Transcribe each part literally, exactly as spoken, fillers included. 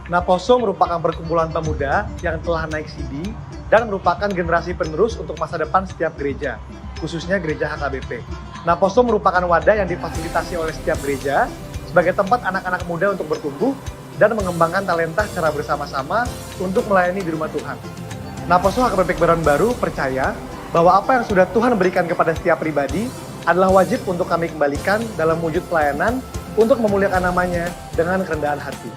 Naposo merupakan perkumpulan pemuda yang telah naik sidi dan merupakan generasi penerus untuk masa depan setiap gereja, khususnya gereja H K B P. Naposo merupakan wadah yang difasilitasi oleh setiap gereja sebagai tempat anak-anak muda untuk bertumbuh dan mengembangkan talenta secara bersama-sama untuk melayani di rumah Tuhan. Naposo H K B P Kebayoran Baru percaya bahwa apa yang sudah Tuhan berikan kepada setiap pribadi adalah wajib untuk kami kembalikan dalam wujud pelayanan untuk memuliakan nama-Nya dengan kerendahan hati.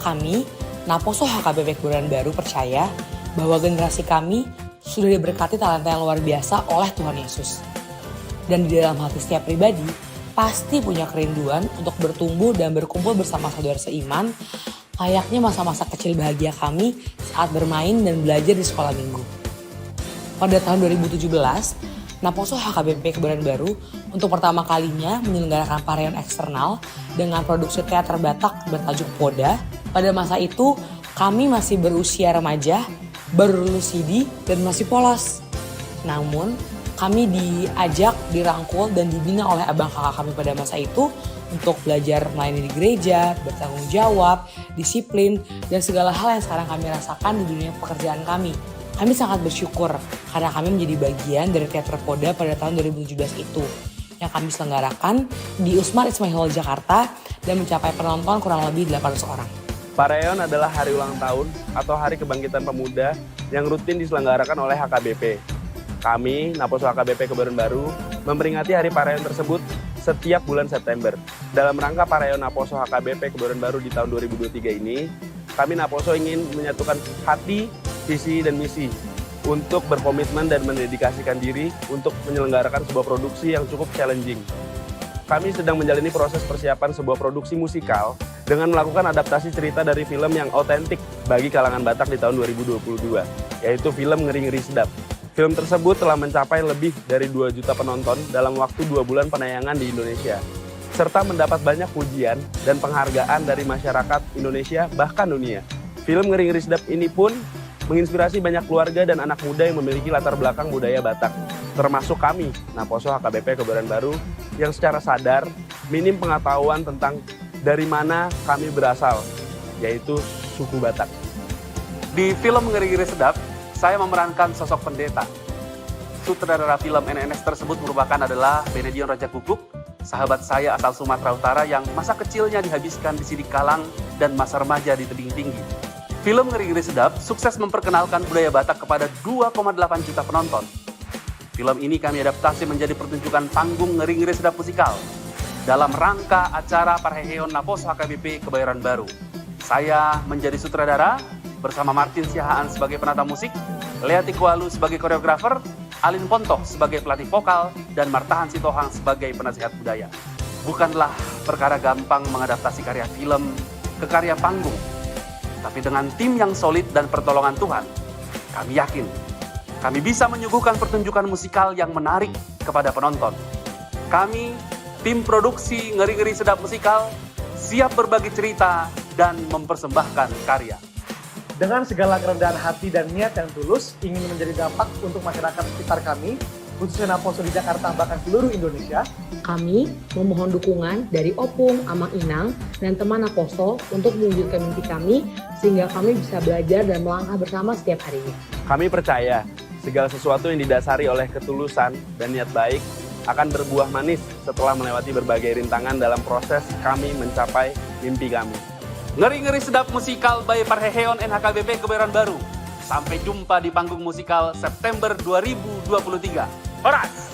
Kami, Naposo H K B P Kebayoran Baru percaya bahwa generasi kami sudah diberkati talenta yang luar biasa oleh Tuhan Yesus. Dan di dalam hati setiap pribadi, pasti punya kerinduan untuk bertumbuh dan berkumpul bersama saudara seiman, layaknya masa-masa kecil bahagia kami saat bermain dan belajar di sekolah minggu. Pada tahun dua ribu tujuh belas, Naposo H K B P Kebayoran Baru untuk pertama kalinya menyelenggarakan parheon eksternal dengan produksi teater Batak bertajuk Poda. Pada masa itu, kami masih berusia remaja, baru lulus sidi, dan masih polos. Namun, kami diajak, dirangkul, dan dibina oleh abang kakak kami pada masa itu untuk belajar melayani di gereja, bertanggung jawab, disiplin, dan segala hal yang sekarang kami rasakan di dunia pekerjaan kami. Kami sangat bersyukur karena kami menjadi bagian dari teater Poda pada tahun dua ribu tujuh belas itu, yang kami selenggarakan di Usmar Ismail Hall Jakarta dan mencapai penonton kurang lebih delapan ratus orang. Parheon adalah hari ulang tahun atau hari kebangkitan pemuda yang rutin diselenggarakan oleh H K B P. Kami, Naposo H K B P Kebayoran Baru, memperingati hari parheon tersebut setiap bulan September. Dalam rangka parheon Naposo H K B P Kebayoran Baru di tahun dua ribu dua puluh tiga ini, kami Naposo ingin menyatukan hati, visi, dan misi untuk berkomitmen dan mendedikasikan diri untuk menyelenggarakan sebuah produksi yang cukup challenging. Kami sedang menjalani proses persiapan sebuah produksi musikal dengan melakukan adaptasi cerita dari film yang otentik bagi kalangan Batak di tahun dua ribu dua puluh dua, yaitu film Ngeri Ngeri Sedap. Film tersebut telah mencapai lebih dari dua juta penonton dalam waktu dua bulan penayangan di Indonesia, serta mendapat banyak pujian dan penghargaan dari masyarakat Indonesia bahkan dunia. Film Ngeri Ngeri Sedap ini pun menginspirasi banyak keluarga dan anak muda yang memiliki latar belakang budaya Batak, termasuk kami, Naposo H K B P Kebayoran Baru, yang secara sadar minim pengetahuan tentang dari mana kami berasal, yaitu suku Batak. Di film Ngeri Ngeri Sedap, saya memerankan sosok pendeta. Sutradara film N N S tersebut merupakan adalah Benedion Rajagukguk, sahabat saya asal Sumatera Utara yang masa kecilnya dihabiskan di Sidikalang dan masa remaja di Tebing Tinggi. Film Ngeri Ngeri Sedap sukses memperkenalkan budaya Batak kepada dua koma delapan juta penonton. Film ini kami adaptasi menjadi pertunjukan panggung Ngeri Ngeri Sedap musikal dalam rangka acara parheheon Naposo H K B P Kebayoran Baru. Saya menjadi sutradara bersama Martin Siahaan sebagai penata musik, Lea Tikualu sebagai koreografer, Alin Pontoh sebagai pelatih vokal, dan Martahan Sitohang sebagai penasihat budaya. Bukanlah perkara gampang mengadaptasi karya film ke karya panggung, tapi dengan tim yang solid dan pertolongan Tuhan, kami yakin kami bisa menyuguhkan pertunjukan musikal yang menarik kepada penonton. Kami, tim produksi Ngeri Ngeri Sedap Musikal, siap berbagi cerita dan mempersembahkan karya. Dengan segala kerendahan hati dan niat yang tulus ingin menjadi dampak untuk masyarakat sekitar kami, khususnya Naposo di Jakarta bahkan seluruh Indonesia, kami memohon dukungan dari Opung, Amang Inang, dan teman Naposo untuk mewujudkan mimpi kami, sehingga kami bisa belajar dan melangkah bersama setiap harinya. Kami percaya segala sesuatu yang didasari oleh ketulusan dan niat baik akan berbuah manis setelah melewati berbagai rintangan dalam proses kami mencapai mimpi kami. Ngeri Ngeri Sedap Musikal by Parheheon and H K B P Kebayoran Baru. Sampai jumpa di panggung musikal September dua ribu dua puluh tiga. Horas!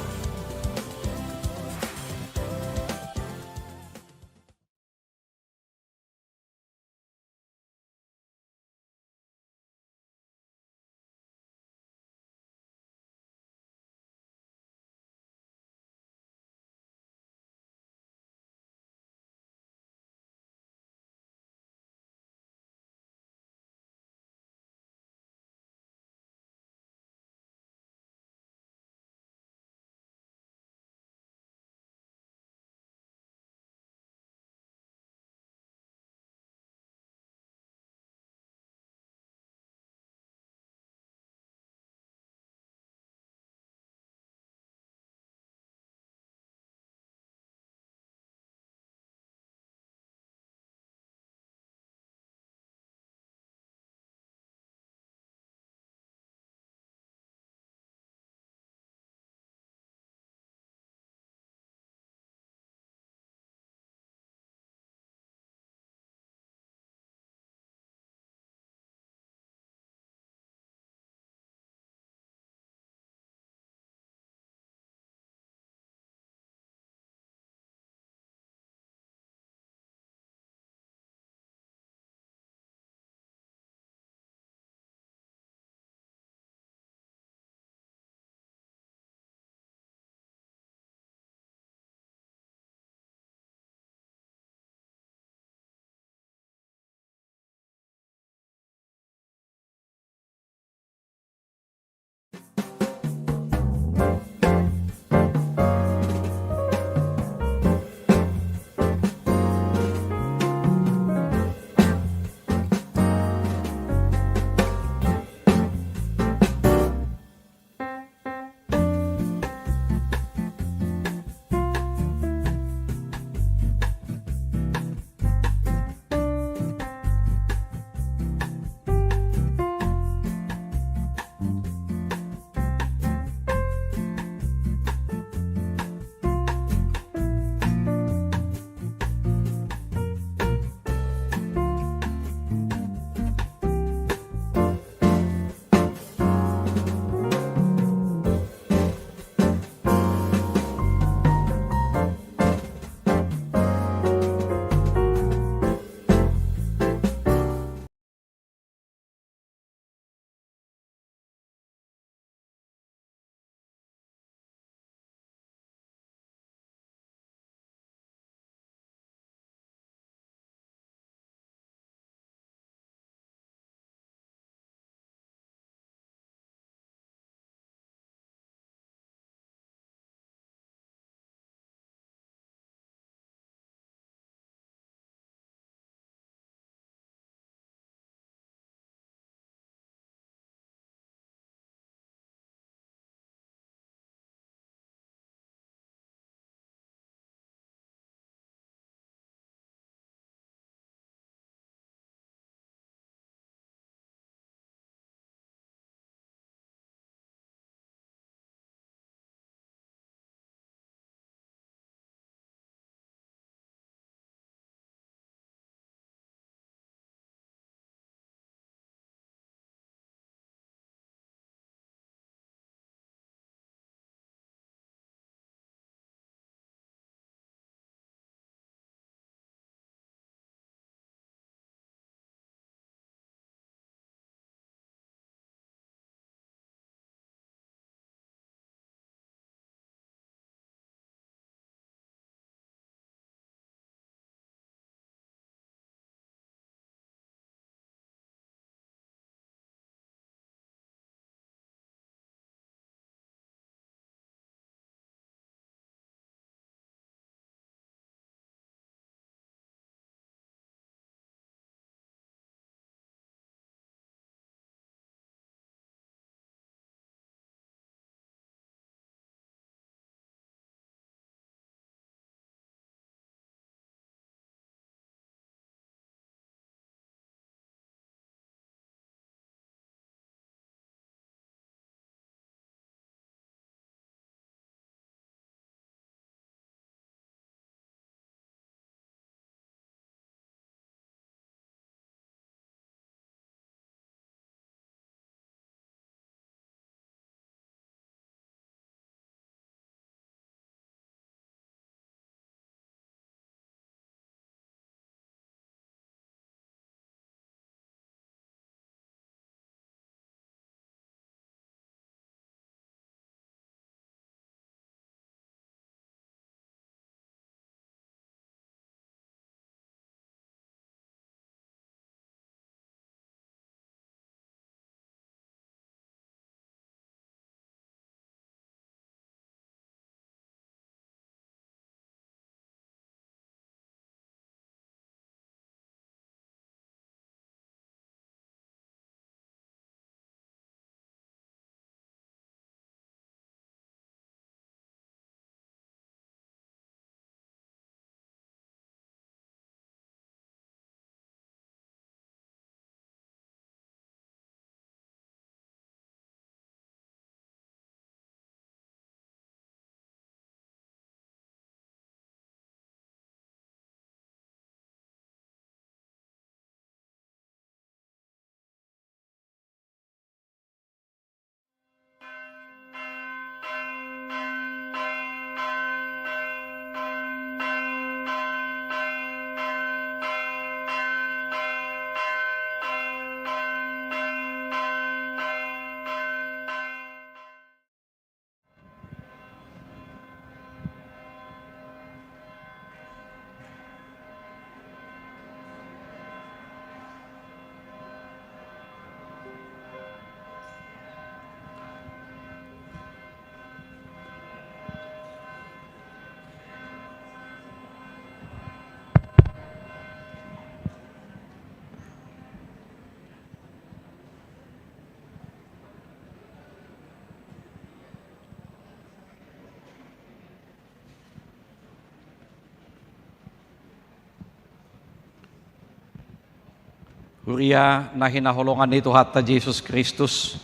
Huria na hinaholongan ni Tuhanta Jesus Kristus,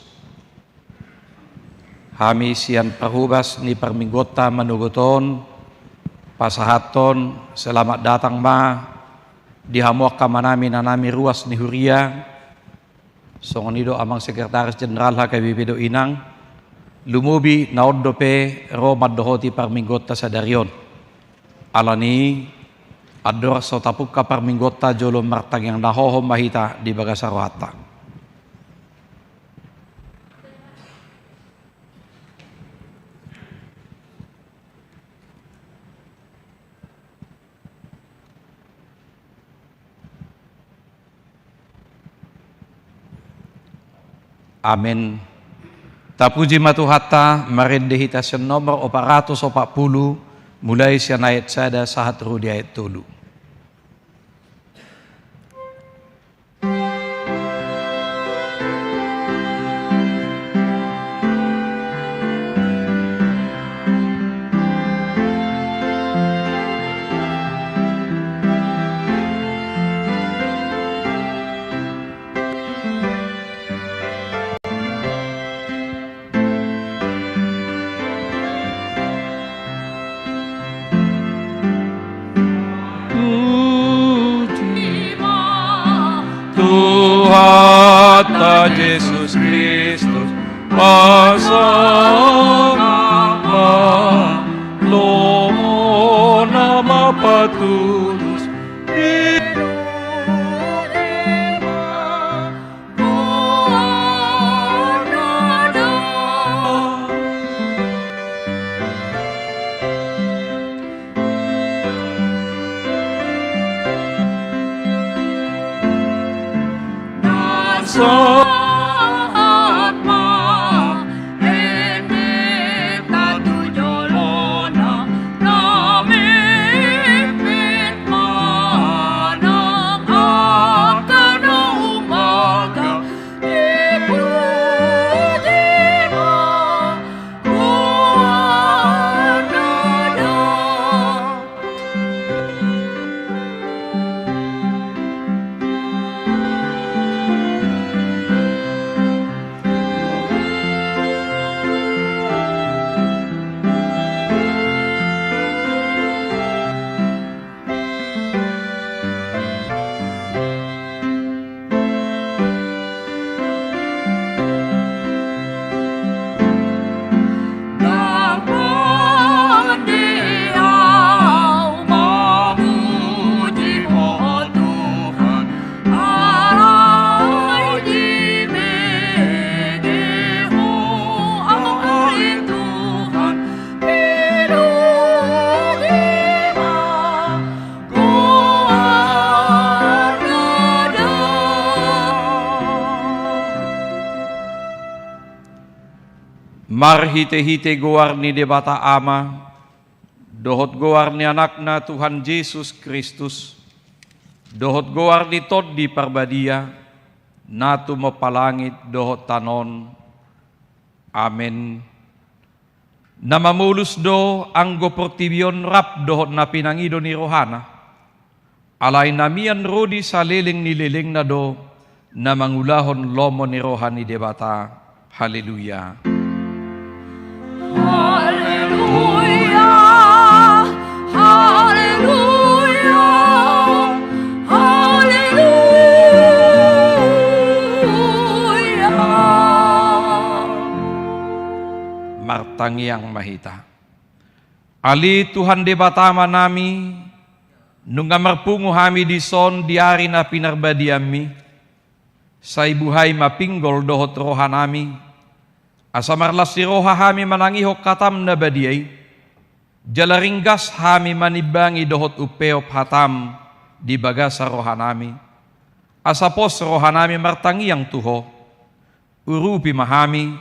hami sian parhobas ni parmingguonta manogot on pasahathon selamat datang ma di hamu angka amanami, inanami, ruas ni huria. Songon i do amang sekretaris jenderal H K B P dohot inang, lumobi na on dope ro mandohoti parmingguonta sadari on. Alani i, andorang so tapungka parmingguonta jolo martangiang na hohom ma hita di bagasan rohanta. Amen. Tapuji ma Tuhanta, marende hita sian nomor opat ratus opat pulu, mulai sian ayat sada sahat ro di ayat tolu. Puji ma Tuhanta Jesus Kristus, pasahat ma lomo na mapatulus. Marhitehite goar ni Debata Ama, dohot goar ni Anakna Tuhan Jesus Kristus, dohot goar ni Tondi Parbadia, na tumompa langit dohot tano on. Amen. Na mamolus do anggo portibi on rap dohot na pinangido ni rohana. Alai na mian ro di saleleng ni lelengna do na mangulahon lomo ni roha ni Debata. Haleluya. Haleluya, haleluya, haleluya. Martangiang ma hita. Ale Tuhan Debata Amanami, nunga marpungu hami dison di ari na pinarbadianmi, sai buhai ma pinggol dohot rohanami, asa marlas ni roha hami manangihon hatam na badia i, jala ringgas hami manimbangi dohot umpeop hatam di bagasan rohanami, asa pos rohanami martangiang tu Ho. Urupi ma hami,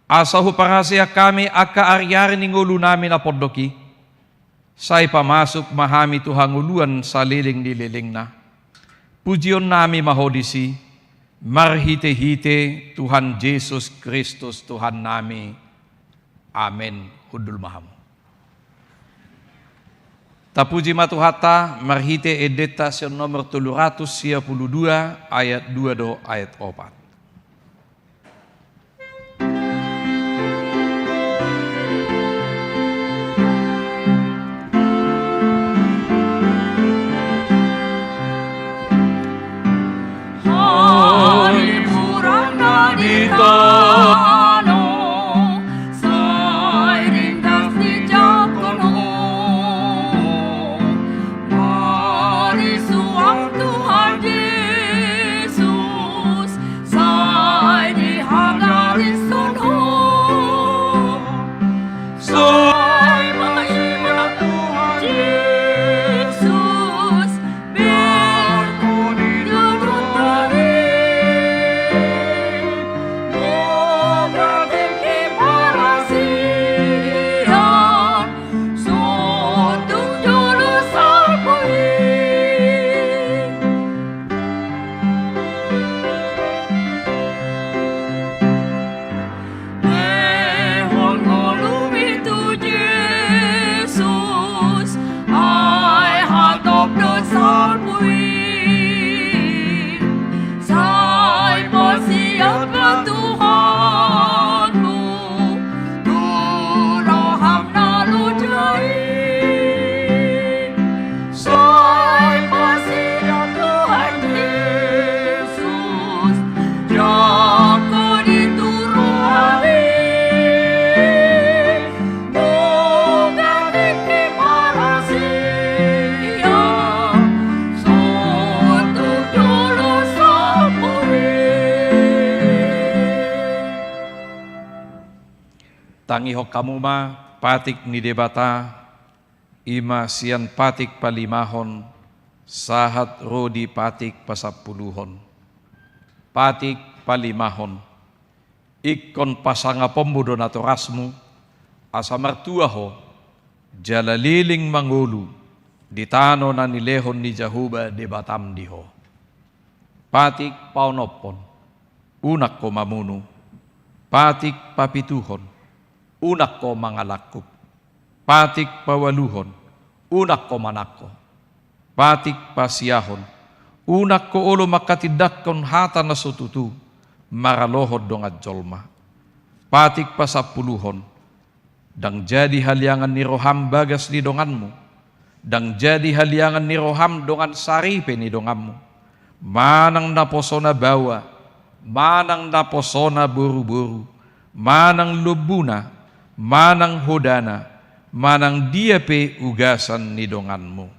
asa huparhaseang hami angka ariari ni ngolunami na pondok i, sai pamasuk ma hami tu hangoluan saleleng ni lelengna. Pujionnami ma Ho disi, marhitehite Tuhan Jesus Kristus Tuhannami. Amen. Hundul ma hamu. Tapuji ma Tuhanta, marhite endenta sian nomor tolu ratus sia pulu dua, ayat dua dohot ayat opat. Halimuranna di tano, sai ringgas dijangkon Ho. Marisuang Tuhan Jesus, sai dihagarishon Ho. Sai ma i ma Tuhan Jesus, berkoni jolonta i. Boha tingki parasian, sotung jolo salpu i. Lehon ngolumi tu Jesus, ai hatop do salpu i. Sai pasiat ma Tuhanmu tu roham na loja i. Sai pasiat Tuhan Jesus, jangkon i tu roham i. Boha tingki parasian, sotung jolo salpu i. Tangihon hamu ma patik ni Debata, i ma sian patik palimahon sahat ro di patik pasampuluhon. Patik palimahon. Ingkon pasangaponmu do natorasmu, asa martua ho, jala leleng mangolu di tano na nilehon ni Jahowa Debatam di ho. Patik paonomhon, unang ho mamunu. Patik papituhon, unang ho mangalangkup. Patik paualuhon, unang ho manangko. Patik pasiahon, unang ho olo manghatindanghon hata na so tutu maralohon dongan jolma. Patik pasampuluhon, ndang jadi haliangan ni roham bagas ni donganmu, ndang jadi haliangan ni roham dongan saripe ni donganmu, manang naposona baoa, manang naposona boruboru, manang lombuna, manang hodana, manang dia pe ugasan ni donganmu.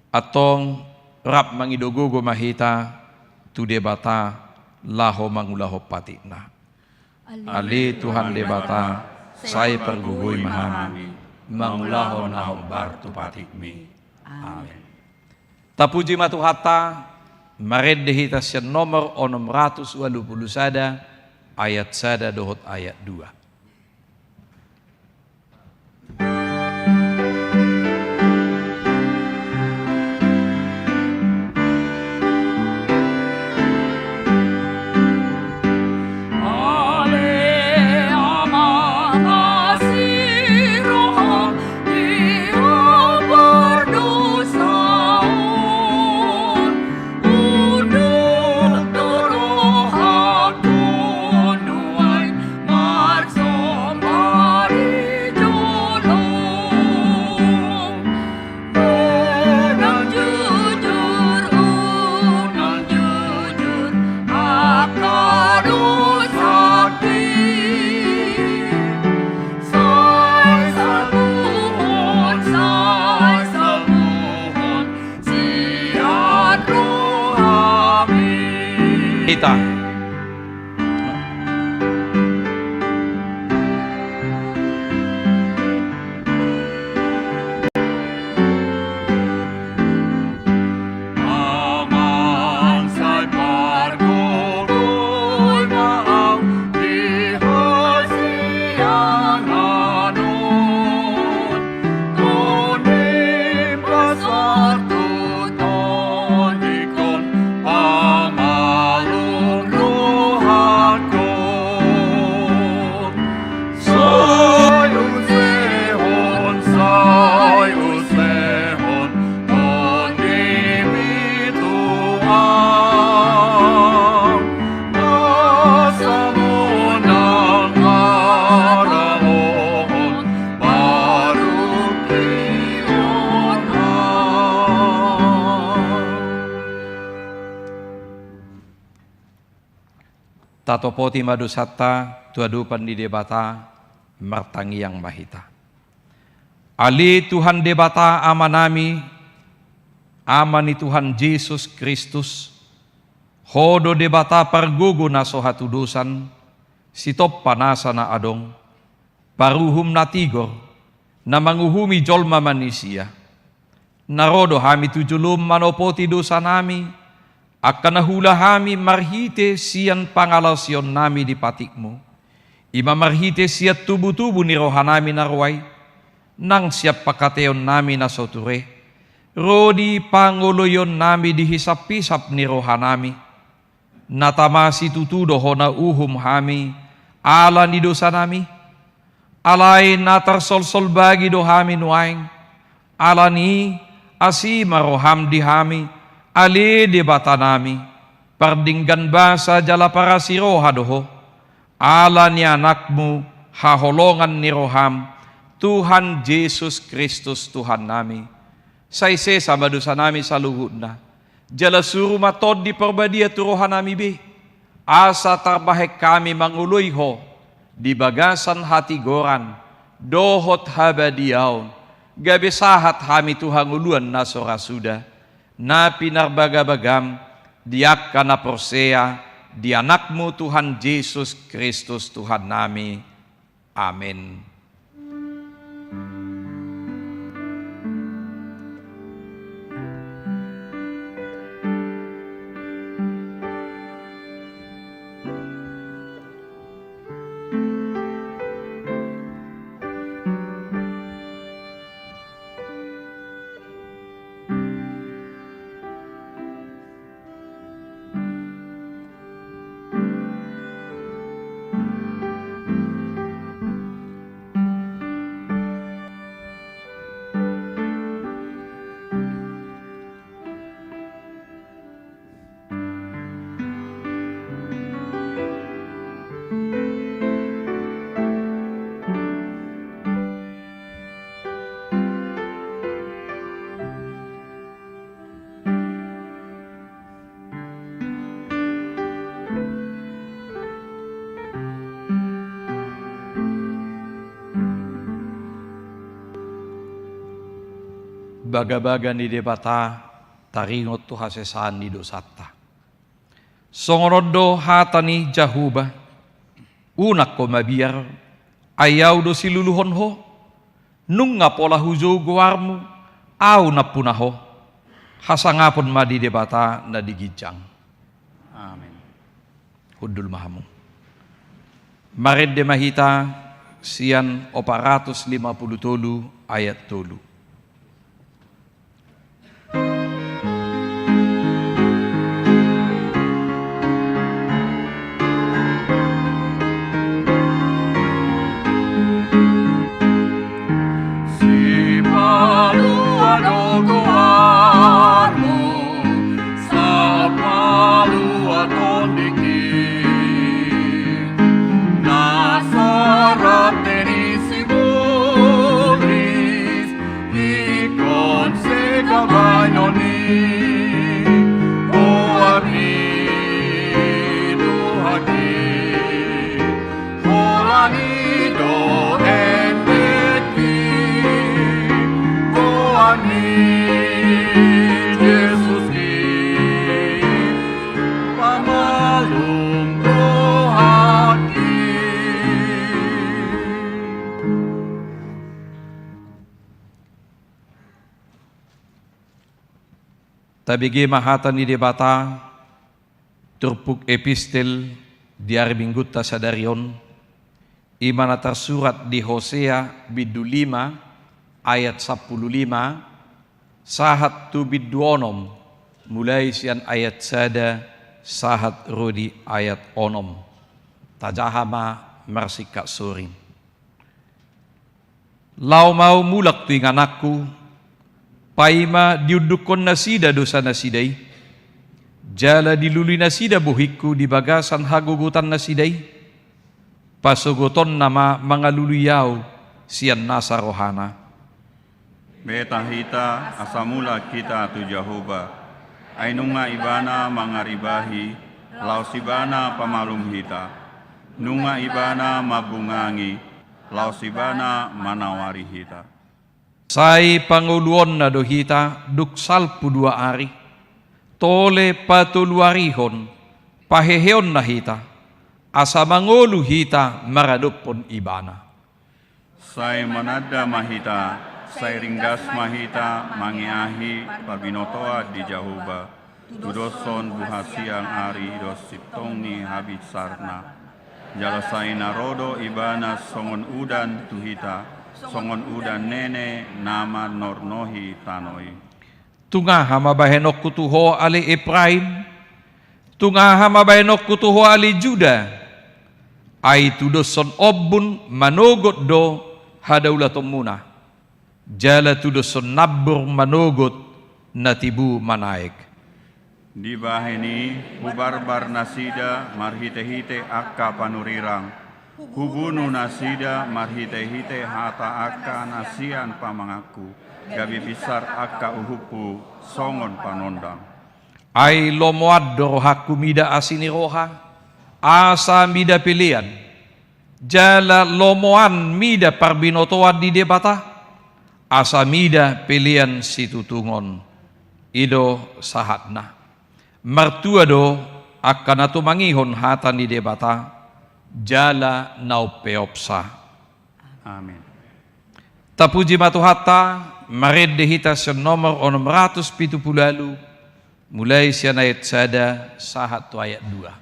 Antong rap mangido gogo ma hita tu Debata laho mangulahon patikna. Ale Tuhan Debata, sai pargogoi ma hami mangulahon na hombar tu patikmi. Amen. Tapuji ma Tuhanta, marende hita sian nomor onom ratus ualu pulu sada, ayat sada dohot ayat dua. Sai salpuhon, sai salpuhon sian rohami. Hita. Amang, sai pargogoi ma au di hasiangan on. Tondim pasahat tu tondingkon pamalum Tatopoti ma dosanta tu adopan ni Debata, martangiang ma hita. Ale Tuhan Debata Amanami, Ama ni Tuhan Jesus Kristus, Ho do Debata pargogo na so hatudosan, sitompa nasa na adong, paruhum na tigor, na manguhumi jolma manisia. Na ro do hami tu jolom manopoti dosanami, angka na huula hami marhite sian pangalaosionnami di patikmu. I ma marhite sian tubutubu ni rohanami na ro ai, nang sian pangkataionnami na so ture, ro di pangoloionnami di hisaphisap ni rohanami. Na tama situtu do Ho na uhum hami ala ni dosanami. Alai na tarsolsol bagi do hami nuaeng. Ala ni asi ma roham di hami, ale Debatanami, pardenggan basa jala parasi roha do Ho, ala ni Anakmu haholongan ni roham, Tuhan Jesus Kristus Tuhannami. Sai sesa ma dosanami saluhutna, jala suru ma Tondi Parbadia tu rohanami be, asa tarbahen hami mangoloi Ho di bagasan hatigoran dohot habadiaon, gabe sahat hami tu hangoluan na so ra suda, na pinarbagabagam di angka na porsea di Anakmu Tuhan Jesus Kristus Tuhannami. Amen. Bagabaga ni Debata taringot tu hasesaan ni dosanta. Songon on do hata ni Jahowa: Unang ho mabiar, ai Ahu do siluluhon ho. Nunga pola hujou goarmu, Ahu nampuna ho. Hasangapon ma di Debata na di ginjang. Amen. Hundul ma hamu. Marende ma hita sian opat ratus lima pulu tolu ayat tolu. Sipalua do goarmu, sapalua tondingki, na so rap teni simulis, ingkon sega baenon ni goar ni Tuhanki. Holan i do endekki, goar ni Jesuski, pamalum rohangki. Tabege ma hata ni Debata, turpuk epistel di ari Minggunta sadari on, i ma na tarsurat di Hosea bindu lima ayat sampulu lima, sahat tu bindu onom, mulai sian ayat sada sahat ro di ayat onom. Tajaha ma marsingkat soring. Laho ma Ahu mulak tu ingananku, paima diundukkon nasida dosa nasida i, jala dilului nasida bohingku di bagasan hagogotan nasida i, pasogotonna ma mangalului Ahu sian nasa rohana. Beta hita, asa mulak hita tu Jahowa, ai nunga Ibana mangaribahi laos Ibana pamalum hita. Nunga Ibana mambungangi, laos Ibana manawari hita. Sai pangoluonna do hita dung salpu dua ari, tole patoluarihon paheheonna hita, asa mangolu hita maradophon Ibana. Sai mananda ma hita, sai ringgas ma hita mangeahi parbinotoan di Jahowa, tudoshon buhasian ari dohot sintong ni habisarna. Jala sai na ro do Ibana songon udan tu hita, songon udan nene na manornohi tano i. Tung aha ma bahenonku tu ho ale Epraim? Tung aha ma bahenonku tu ho ale Juda? Ai tudoshon ombun manogot do hadaulatonmuna, jala tudoshon nambur manogot na tibu manaek. Dibahen i hubarbar nasida marhitehite angka panurirang, hubunu nasida marhitehite hata angka na sian pamanganku, gabe binsar angka uhumhu songon panondang. Ai lomoan do rohangku mida asi ni roha, asa mida pelean, jala lomoan mida parbinotoan ni Debata, asa mida pelean situtungon. I do sahatna. Martua do angka na tumangihon hata ni Debata, jala na umpeopsa. Amin. Tapuji ma Tuhanta. Marende hita sian nomor onom ratus pitu pulu ualu, mulai sian ayat sada sahat tu ayat dua.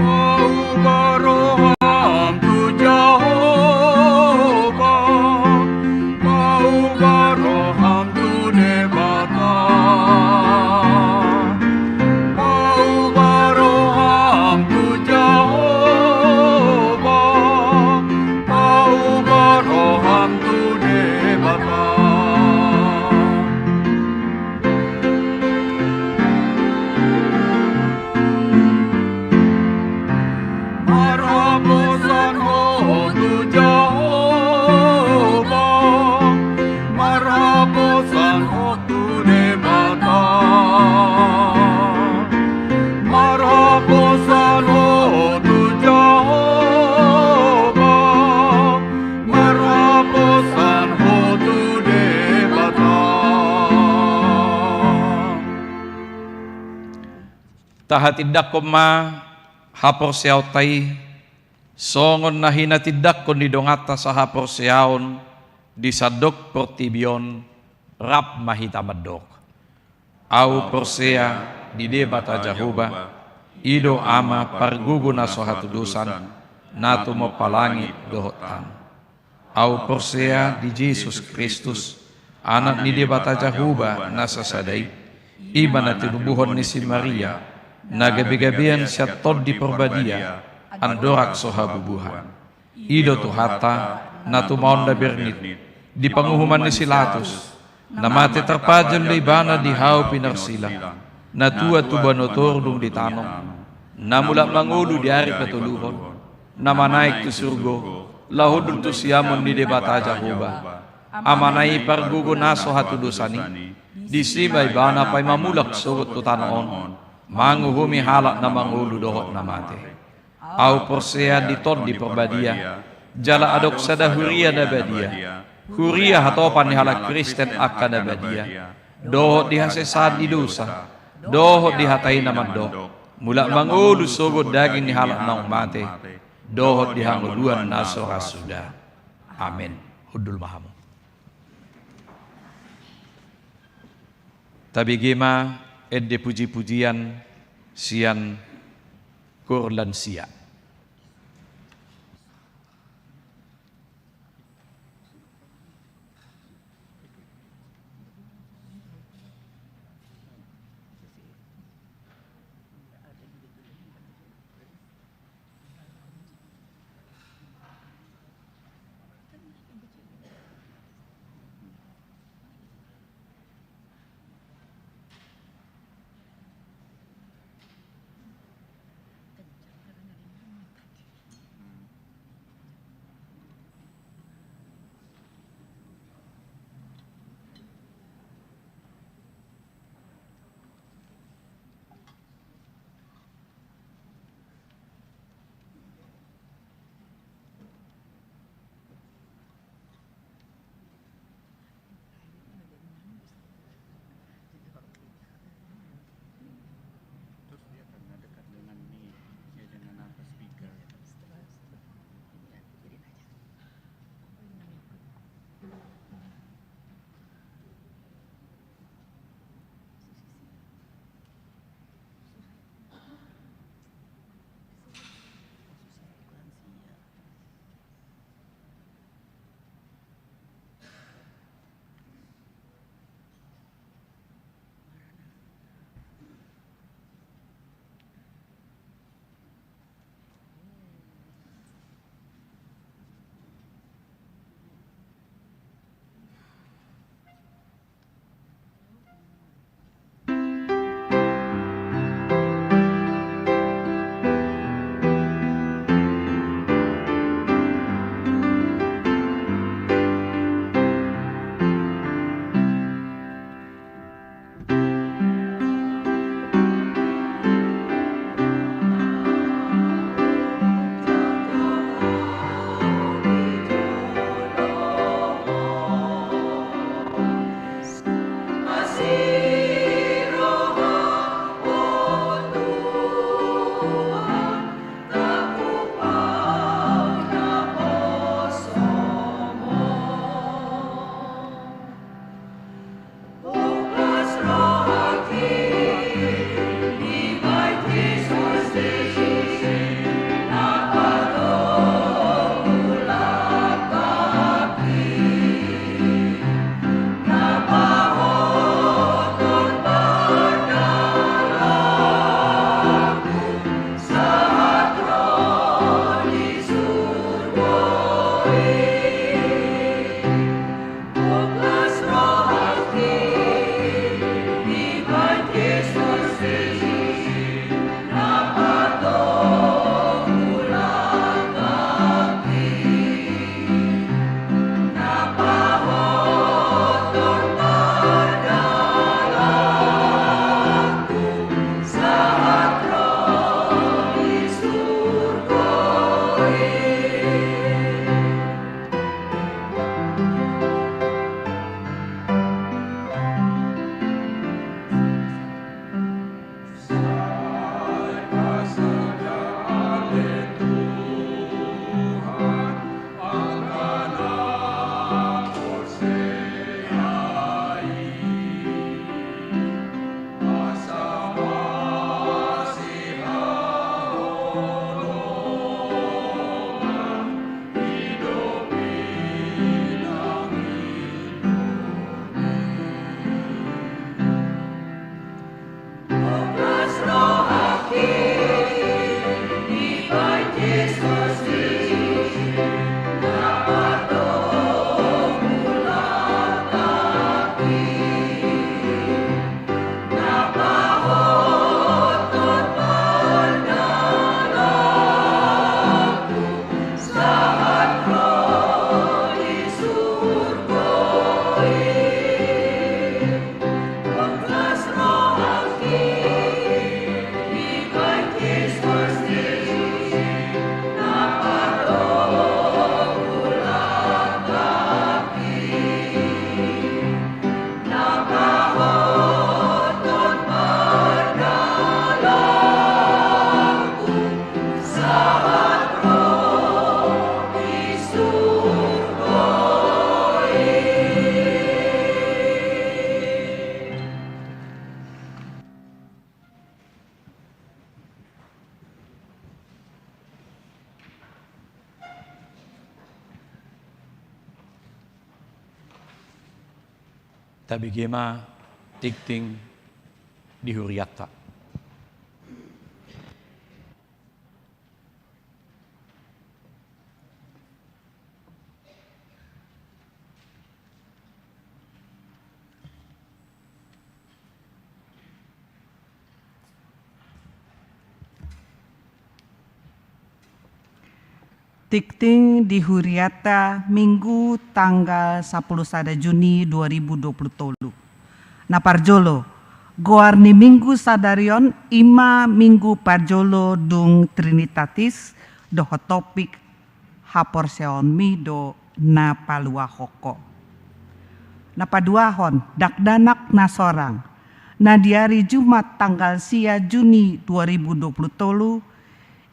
Mauba roham tu Jahowa, mauba roham tu Debata. Mauba roham tu Jahowa, mauba roham tu Debata. Marhaposan ho tu Jahowa, marhaposan ho tu Debata. Marhaposan ho tu Jahowa, marhaposan ho tu Debata. Tahatindangkon ma haporseaonta i, songon na hinatindangkon ni donganta sahaporseaon di sandok portibi on, rap ma hita mandok. Ahu porsea di Debata Jahowa, i do Ama pargogo na so hatudosan, na tumompa langit dohot tano. Ahu porsea di Jesus Kristus, Anak ni Debata Jahowa na sasada i, i ma na tinubuhon ni si Maria, na gabegabean sian Tondi Parbadia, andorang so habubuhan. I do Tuhanta, na tumaon na bernit, di panguhuman ni si Latus, na mate tarpajal do Ibana di hau pinarsilang, na tua tubuan otor dung di tano, na mulak mangolu di ari patoluhon, na manaek tu surgo, laho hundul tu siamun ni Debata Jahowa, Amana i pargogo na so hatudosan i, disi ma Ibana paima mulak sogot tu tano on, manguhumi halak na mangolu dohot na mate. Ahu porsea di Tondi Parbadia, jala adong sada huria na badia, huria hatopan ni halak Kristen angka na badia, dohot di hasesaan ni dosa, dohot di hata i na mandok, mulak mangolu sogot daging ni halak naung mate, dohot di hangoluan na so ra suda. Amen. Hundul ma hamu. Tabege ma ende pujipujian sian Koor Lansia. Tabege ma tingting di hurianta. Tingting di hurianta, Minggu tanggal sampulu sada Juni dua ribu dua puluh tolu. Na parjolo, goar ni Minggu sadari on i ma Minggu parjolo dung Trinitatis dohot topik haporseaonmi do na paluahon ho. Na paduahon, dakdanak na sorang. Na di ari Jumat tanggal sia Juni dua ribu dua puluh tolu,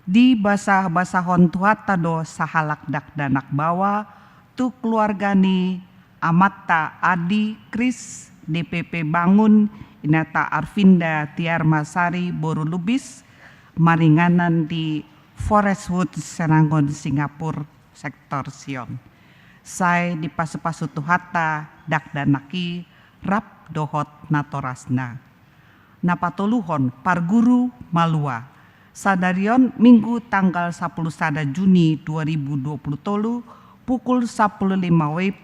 dibasabasahon Tuhanta do sahalak dakdanak baoa tu keluarga ni amanta Adi Kris, D P P Bangun, inanta Arvinda Tiarmasari boru Lubis, maringanan di Forest Wood Senangun, Singapura, sektor Sion. Sai dipasupasu Tuhanta dakdanak i rap dohot natorasna. Na patoluhon, parguru malua. Sadari on Minggu tanggal sampulu sada Juni dua ribu dua puluh tolu, pukul sampulu lima wib,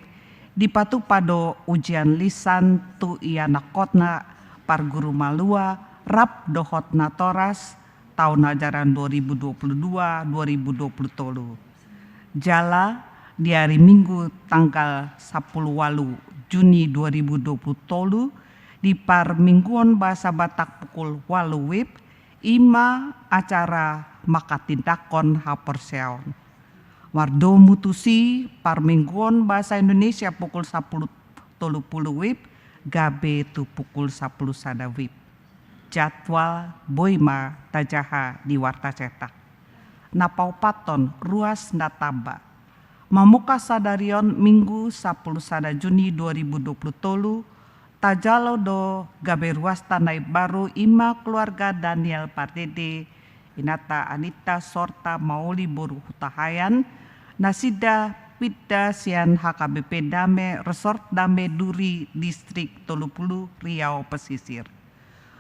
dipatupa do ujian lisan tu ianakhonna parguru malua rap dohot natoras taon ajaran dua ribu dua puluh dua dua ribu dua puluh tolu. Jala di ari Minggu tanggal sampulu ualu Juni dua ribu dua puluh tolu, di parmingguon bahasa Batak pukul ualu wib, i ma acara manghatindanghon haporseaon. Mardomu tusi, parmingguon bahasa Indonesia pukul sampulu tolu pulu wib gabe tu pukul sampulu sada wib. Jadwal boi ma tajaha di warta cetak. Na paopathon, ruas na tamba. Mamungka sadari on Minggu sampulu sada Juni dua ribu dua puluh tolu, tajalo do gabe ruasta na imbaru, i ma keluarga Daniel Pardede, inanta Anita Sorta Mauli boru Hutahaean, nasida pinda sian H K B P Dame, Resort Dame Duri, Distrik tolu pulu, Riau Pesisir.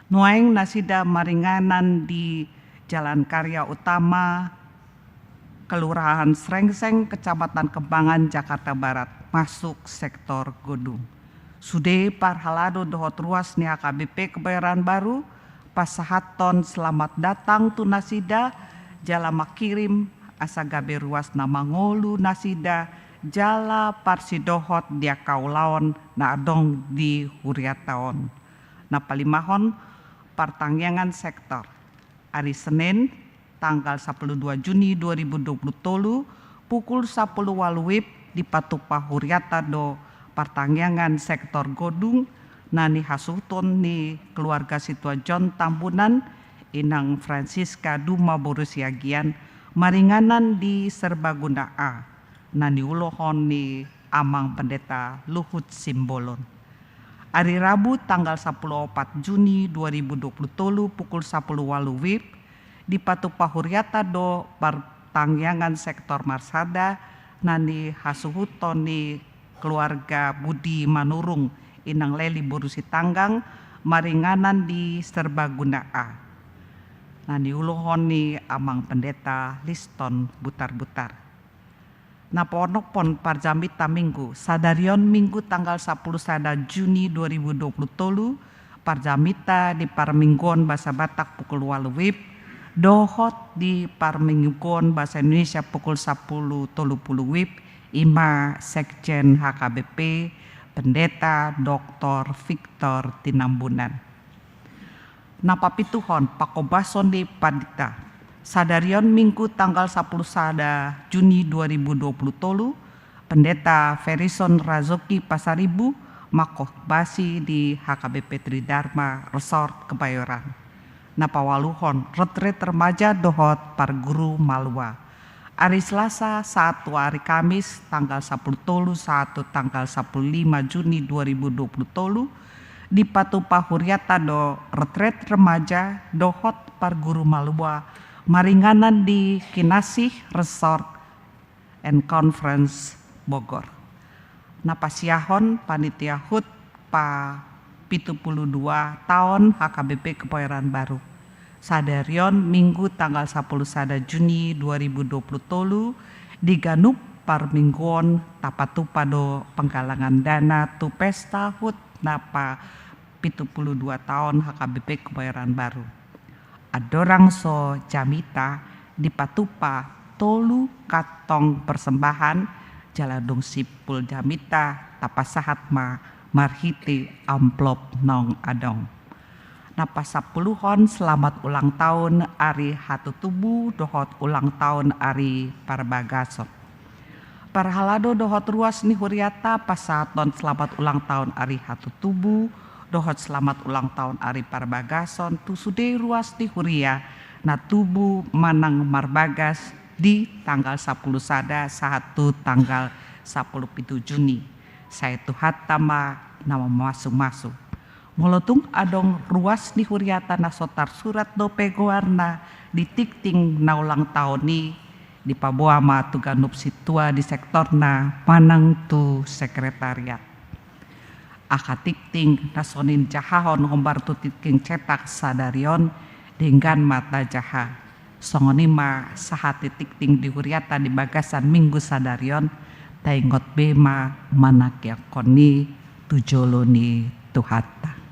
Nuaeng nasida maringanan di Jalan Karya Utama, Kelurahan Srengseng, Kecamatan Kembangan, Jakarta Barat, masuk sektor Godung. Sude parhalado dohot ruas ni H K B P Kebayoran Baru pasahathon selamat datang tu nasida, jala mangkirim asa gabe ruas na mangolu nasida jala parsidohot di angka ulaon na adong di hurianta on. Na palimahon, partangiangan sektor. Ari Senin, tanggal sampulu dua Juni dua ribu dua puluh tolu, pukul sampulu ualu wib, dipatupa hurianta do partangiangan sektor Godung, na nihasuhuton ni keluarga Situajon Tambunan, Inang Francisca Duma boru Siagian, maringanan di Serbaguna A, na niulohon ni Amang Pendeta Luhut Simbolon. Ari Rabu tanggal sampulu opat Juni dua ribu dua puluh tolu pukul sampulu ualu wib, dipatupa hurianta do partangiangan sektor marsada na nihasuhuton ni keluarga Budi Manurung, Inang Leli boru Sitanggang, maringanan di Serbaguna A, na niulohon ni Amang Pendeta Liston Butarbutar. Na paonomhon, parjaminta Minggu. Sadari on Minggu tanggal sampulu sada Juni dua ribu dua puluh tolu, parjaminta di parmingguon bahasa Batak pukul ualu wib, dohot di parmingguon bahasa Indonesia pukul sampulu tolu pulu wib, i ma Sekjen H K B P, Pendeta Doktor Victor Tinambunan. Na papituhon, panghobason ni pandita. Sadari on Minggu tanggal sampulu sada Juni dua ribu dua puluh tolu, Pendeta Ferison Razoki Pasaribu manghohobasi di H K B P Tridharma Resort Kebayoran. Na paualuhon, retret remaja dohot parguru malua. Ari Selasa sahat tu ari Kamis tanggal sampulu tolu sahat tu tanggal sampulu lima Juni dua ribu dua puluh tolu, dipatupa hurianta do retret remaja dohot parguru malua maringanan di Kinasih Resort and Conference Bogor. Na pasiahon, panitia HUT pa pitu pulu dua taon H K B P Kebayoran Baru. Sadari on Minggu tanggal sapulu sada Juni dua ribu dua pulu tolu di ganup parmingguon tapatupa do penggalangan dana tu pesta hut na pa pitu pulu dua taon H K B P Kebayoran Baru. Andorang so jamita dipatupa tolu kantong persembahan jala dung simpul jamita tapasahat ma marhite amplop naung adong. Na pasampuluhon selamat ulang tahun ari hatutubu dohot ulang tahun ari parbagason. Parhalado dohot ruas ni huriata pasahathon selamat ulang tahun ari hatutubu dohot selamat ulang tahun ari parbagason tu sude ruas ni huria na tubu manang marbagas di tanggal sapulu sada sahat tu tanggal sapulu pitu Juni. Sai Tuhanta ma na mamasumasu. Molo tung adong ruas ni huriata na so tarsurat dope goarna di tingting na ulang tahun i, dipaboa ma tu ganup sintua di sektorna manang tu sekretariat. Angka tingting na so ninjahahon hombar tu tingting cetak sadari on denggan ma tajaha. Songon i ma sahat ni tingting di huriata di bagasan Minggu sadari on, taingot be ma manangkiangkon i tu jolo ni Tuhanta.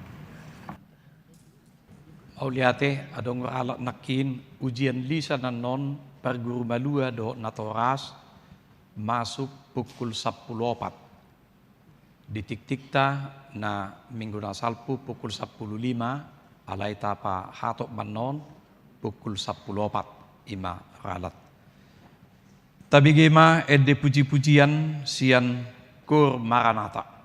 Mauliate, adong ralat nangkin ujian lisan annon parguru malua dohot natoras masuk pukul sampulu opat. Di tingtingta na Minggu na salpu pukul sampulu lima, alai tapahatop ma annon pukul sampulu opat, i ma ralat. Tabege ma ende pujipujian sian Koor Maranatha.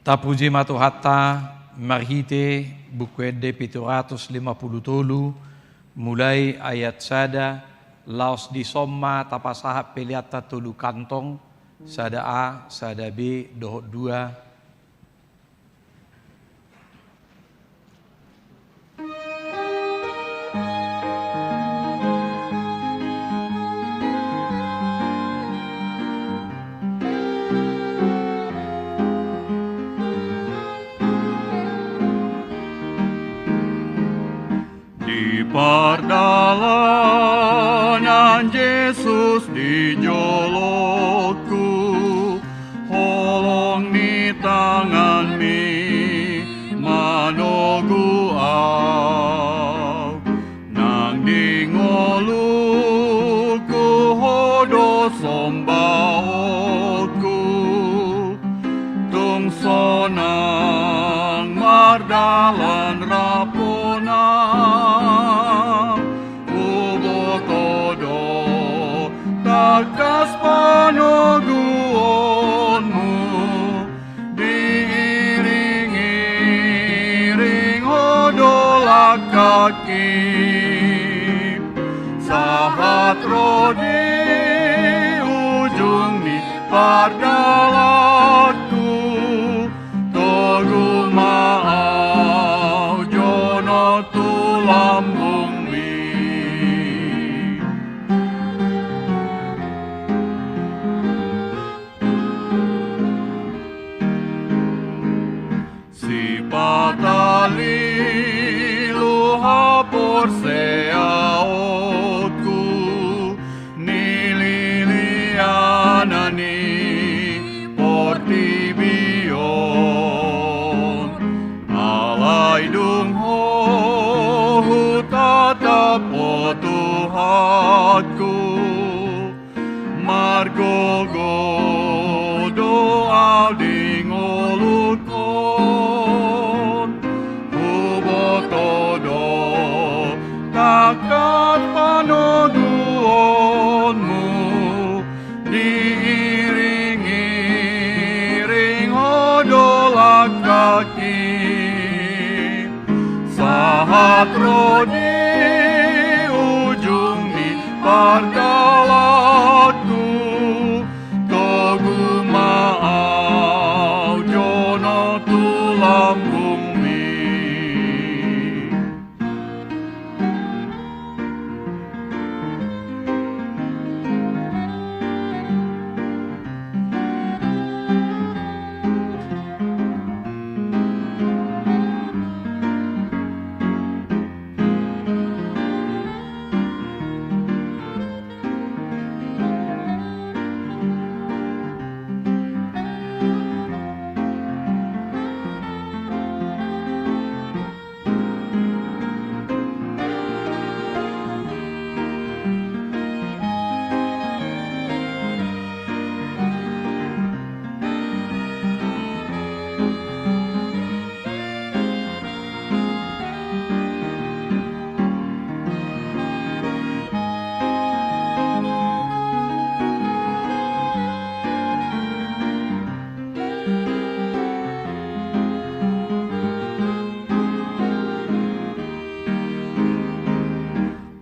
Tapuji ma Tuhanta, marhite Buku Ende pitu ratus lima pulu tolu, mulai ayat sada, laos dison ma tapasahat peleanta tolu kantong, sada A, sada B, dohot dua. Di pardalanan Jesus di jolongku, holong ni tanganMi manogu au. Nang di ngolungku Ho do sombaonku, tung sonang mardalan rap Ho nang. Huboto do tangkas panoguonMu, diiring-iring Ho do langkangki, sahat ro di ujung ni pardalanku. Togu ma au jonok tu lambungMi. Sipata lilu haporseaonku, nililianan ni portibi on. Alai dung Ho hutatap, o Tuhanku, margogo do au di ngolungkon. Huboto do tangkas panoguonMu, diiring-iring Ho do langkangki, sahat ro di ujung ni pardalanku. Togu ma au jonok tu lambungMi.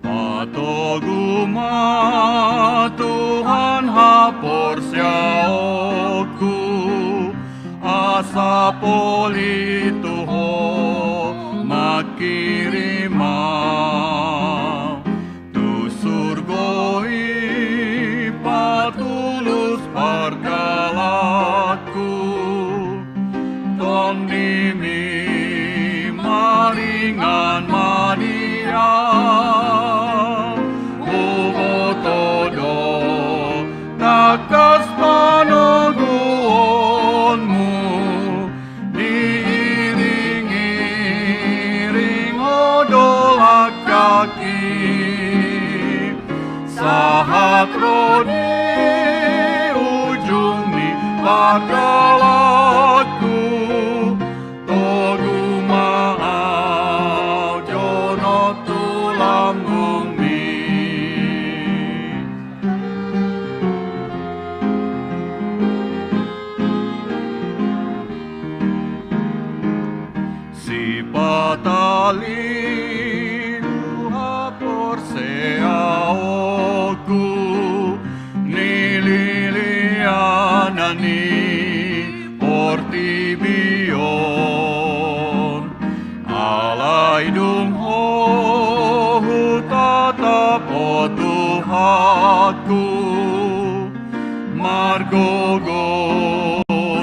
Patogu ma Tuhan haporseaonku, asa polin tu Ho mangkirim au. Tu surgo i patulus pardalanku, TondiMi maringan ma di au. Huboto do tangkas panoguonMu, diiring-iring Ho do langkangki, sahat ro di ujung ni pardalanku. Togu ma au jonok tu lambungMi. Tabo Tuhanku, margogo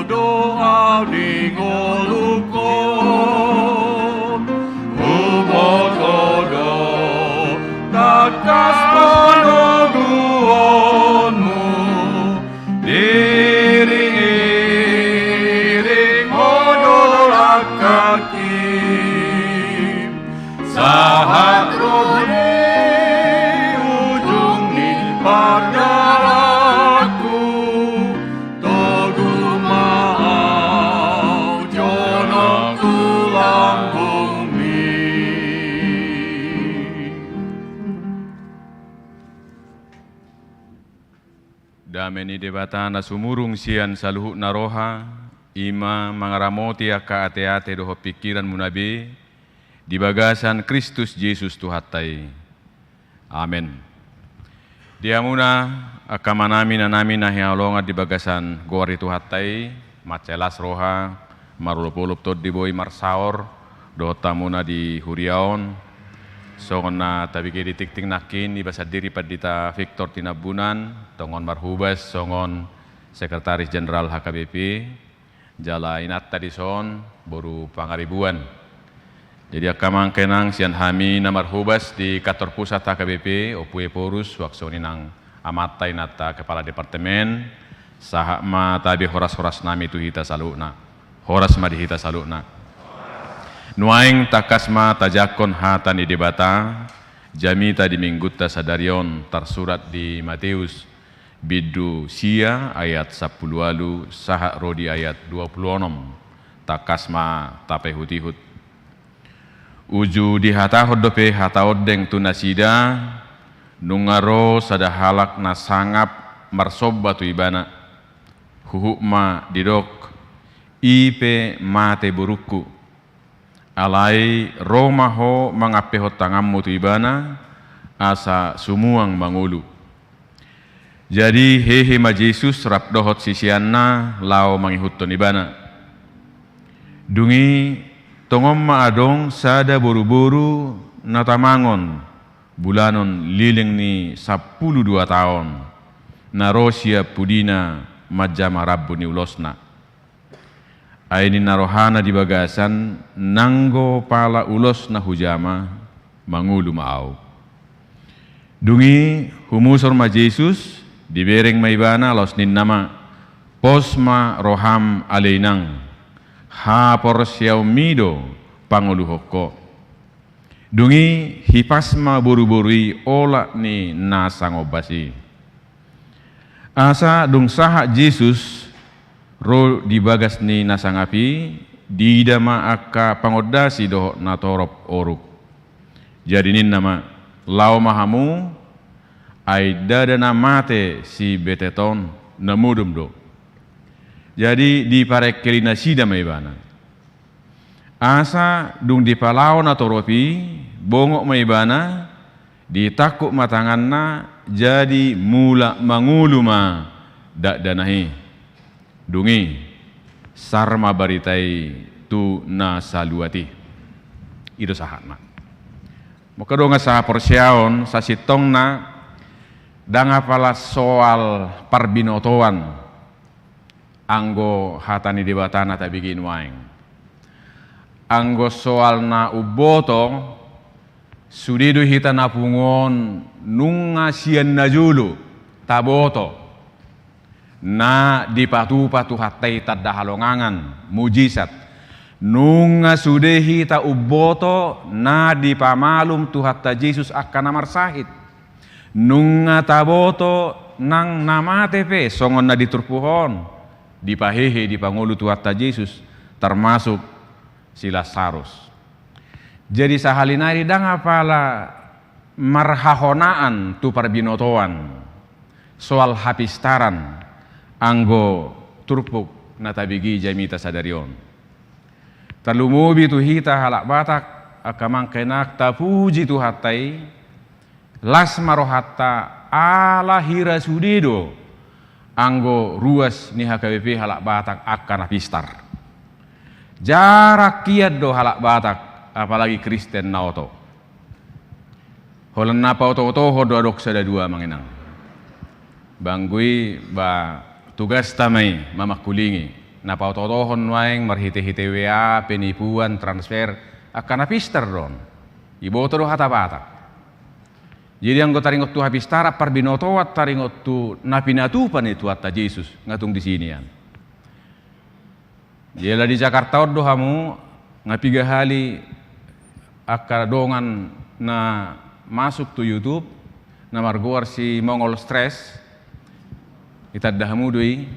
do au di ngolungkon, huboto do tangkas panoguonmu, diiring-iring Ho do langkangki. Sahat ro di ujung ni pardalanku, togu ma au jonok tu lambungmi. Dame ni Debata na sumurung sian saluhutna roha, i ma mangaramoti angka ateate dohot pingkiranmuna be, di bagasan Kristus Jesus Tuhanta i. Amen. Di hamuna angka amanami, inanami na hinaholongan di bagasan goar ni Tuhanta i, mansai las roha, marolopolop tondi boi marsaor dohot hamuna di huria on. Songon na tabege di tingting nangkin, iba sandiri Pandita Victor Tinambunan, tongon marhobas songon Sekretaris Jenderal H K B P, jala inanta dison boru Pangaribuan. Jadi angka amang inang, sian hami na marhobas di kantor pusat H K B P, Ompu Ephorus, suang songon i nang amanta inanta kepala departemen, sahat ma tabe horas-horasnami tu hita saluhutna. Horas ma di hita saluhutna. Nuaeng tangkas ma tajangkon hata ni Debata, jamita di minggunta sadari on tarsurat di Mateus, bindu sia ayat sampulu ualu sahat ro di ayat dua pulu onom. Tangkas ma tapaihut-ihut. Uju dihatahon dope hata ondeng tu nasida, nunga ro sada halak na sangap marsomba tu Ibana. Huhut ma didok, i pe mate borungku. Alai ro ma ho mangampehon tanganmu tu ibana, asa sumuang mangolu. Jadi hehe ma Jesus rap dohot siseanna laho mangihuthon ibana. Dung i tongon ma adong sada boruboru na tamangon bulanon leleng ni sampulu dua taon, na ro sian pudina manjama rambu ni ulosna. Ai ninna rohana di bagasan, nanggo pala ulosna hujama, mangolu ma au. Dung i humusor ma Jesus, dibereng ma ibana, laos ninna ma, pos ma roham ale inang, haporseaonmi do pangoluhon ho. Dung i hipas ma boruboru i olat ni na sangombas i. Asa dung sahat Jesus ro di bagas ni na sangap i, diida ma angka pangondasi dohot natorop oruk. Jadi ninna ma, laho ma hamu, ai ndada na mate si betet on, na modom do. Jadi diparengkeli nasida ma ibana. Asa dung dipalaho natorop i, bongot ma ibana, ditangkup ma tanganna, jadi mulak mangolu ma dakdanak i. Dung i sar ma barita i tu na saluat i. I do sahatna. Molo dongan sahaporseaon, sasintongna ndang apala soal parbinotoan anggo hata ni Debata na tabege nuaeng. Anggo soal na umboto, sude do hita na pungu on nunga sian najolo taboto na dipatupa Tuhanta i tanda halongangan, mujizat. Nunga sude hita umboto na dipamalum Tuhanta Jesus angka na marsahit. Nunga taboto nang na mate pe songon na di turpuk on, dipahehe, dipangolu Tuhanta Jesus, termasuk si Lasarus. Jadi sahali nari ndang apala marhahonaan tu parbinotoan soal hapistaran anggo turpuk na tabege jamita sadari on. Tarlumobi tu hita halak Batak, angka amang inang, tapuji Tuhanta i, las ma rohanta ala hira sude do anggo ruas ni H K B P halak Batak angka na pistar. Jarang hian do halak Batak, apalagi Kristen na oto. Holan na paotootohon do adong sada dua, Amang Inang. Banggu i ba tugasta ma i mamangkulingi. Na paotootohon nuaeng marhitehite W A, penipuan, transfer, angka na pistar do on. Iboto do hata Batak. Jadi anggo taringot tu hapistaran, parbinotoan, taringot tu na pinatupa ni Tuhanta Jesus, nga tung disi nian. Jala di Jakarta on do hamu, nga piga hali angka dongan na masuk tu YouTube, na margoar si Mongol Stres, itanda hamu do i.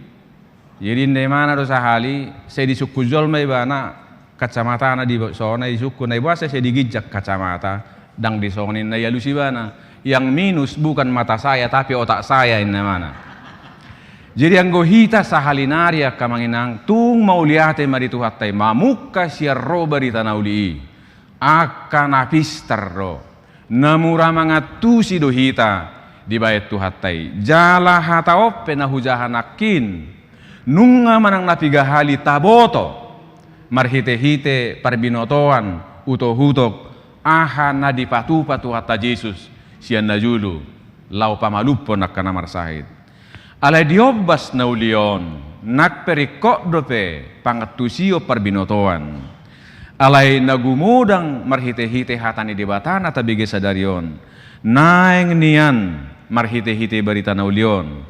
Jadi ninna imana do sahali, sai disungkun jolma ibana, kacamatana di sona disungkun, ai boasa sai diginjang kacamata, ndang disongon i, ninna, dialus ibana. Yang minus bukan mata saya, tapi otak saya, ninna imana. Jadi anggo hita sahali nari, angka Amang Inang, tung mauliate ma di Tuhanta i, mamungka sian ro barita na uli i. Angka na pistar do, na mura mangantusi do hita dibahen Tuhanta i. Jala hata on pe na hujaha nangkin, nunga manang na piga hali taboto marhitehite parbinotoan, utokutok, aha na dipatupa Tuhanta Jesus sian na jolo, laho pamalumhon angka na marsahit. Alai di ombas na uli on, nang pe ringkot dope pangantusion parbinotoan. Alai na gumodang marhitehite hata ni Debata na tabege sadari on, naeng nian marhitehite barita na uli on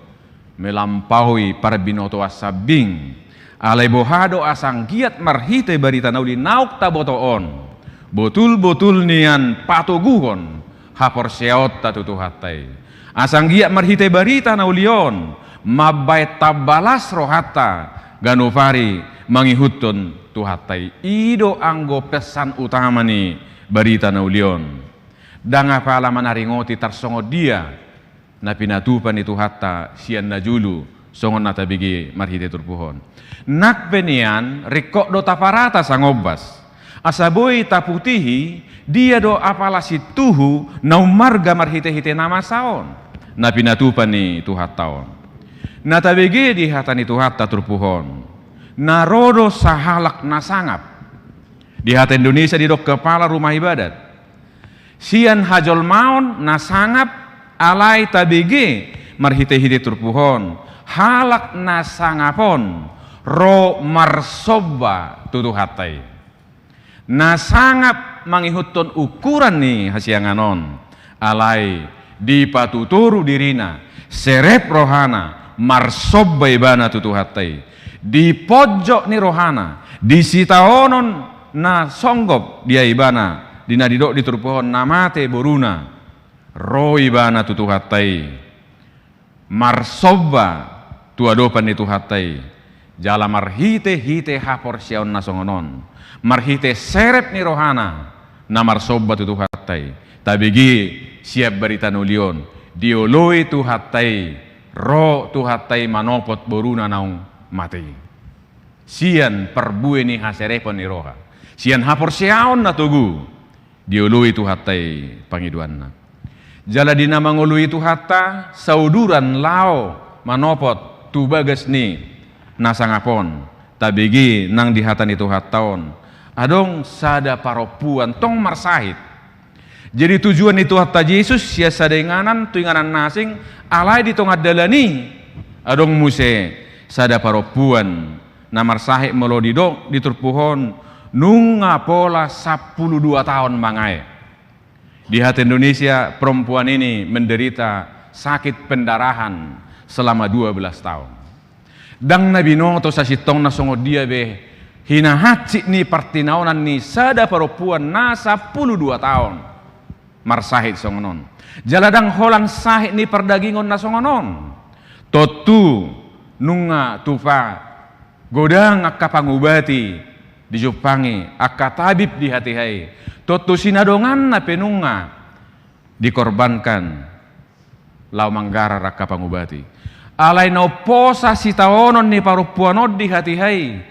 melampaui parbinotoan sambing. Alai boha do asa anggiat marhite barita na uli naung taboto on, botul-botul nian patoguhon haporseaonta tu Tuhanta i. Asa anggiat marhite barita na uli on mambahen tamba las rohanta ganup ari mangihuthon Tuhanta i. I do anggo pesan utama ni barita na uli on. Ndang apala manaringoti tarsongon dia na pinatupa ni Tuhanta sian na jolo, songon na tabege marhite turpuk on. Nang pe nian ringkot do taparata sangombas, asa boi taputihi dia do apala sintuhu na ummarga marhitehite na masa on, na pinatupa ni Tuhanta on. Na tabege di hata ni Tuhanta turpuk on, na ro do sahalak na sangap. Di hata Indonesia didok kepala rumah ibadat. Sian hajolmaon na sangap, alai tabege marhitehite turpuk on, halak na sangap on ro marsomba tu Tuhanta i. Na sangap mangihuthon ukuran ni hasiangan on, alai dipatutoru dirina, serep rohana, marsomba ibana tu Tuhanta i. Di ponjot ni rohana, di sitaonon na songgop dia ibana, di na didok di turpuk on na mate boruna, ro ibana tu Tuhanta i, marsomba tu adopan ni Tuhanta i, jala marhitehite haporseaon na songon on, marhite serep ni rohana na marsomba tu Tuhanta i, tabege sian barita na uli on, dioloi Tuhanta i, ro Tuhanta i manopot boruna naung mate i. Sian parbue ni haserepon ni roha, sian haporseaon na togu, dioloi Tuhanta i pangidoanna. Jala di na mangoloi Tuhanta, sauduran laho manopot tu bagas ni na sangap on, tabege nang di hata ni Tuhanta on, adong sada parompuan tong marsahit. Jadi tujuan ni Tuhanta Jesus sian sada inganan tu inganan na asing, alai di tonga dalan i adong muse sada parompuan na marsahit, molo didok di turpuk on, nunga pola sampulu dua taon mangae. Di hata Indonesia, perempuan ini menderita sakit pendarahan selama dua belas tahun. Ndang na binoto sasintongna songon dia be hinahansit ni partinaonan ni sada parompuan na sampulu dua taon marsahit songon on. Jala ndang holan sahit ni pardagingon na songon on. Tontu nunga tupa godang angka pangubati dijumpangi, angka tabib di hatiha i. Tontu sinadonganna pe nunga dikorbankan laho manggarar angka pangubati. Alai na umposa sitaonon ni parompuan on di hatiha i,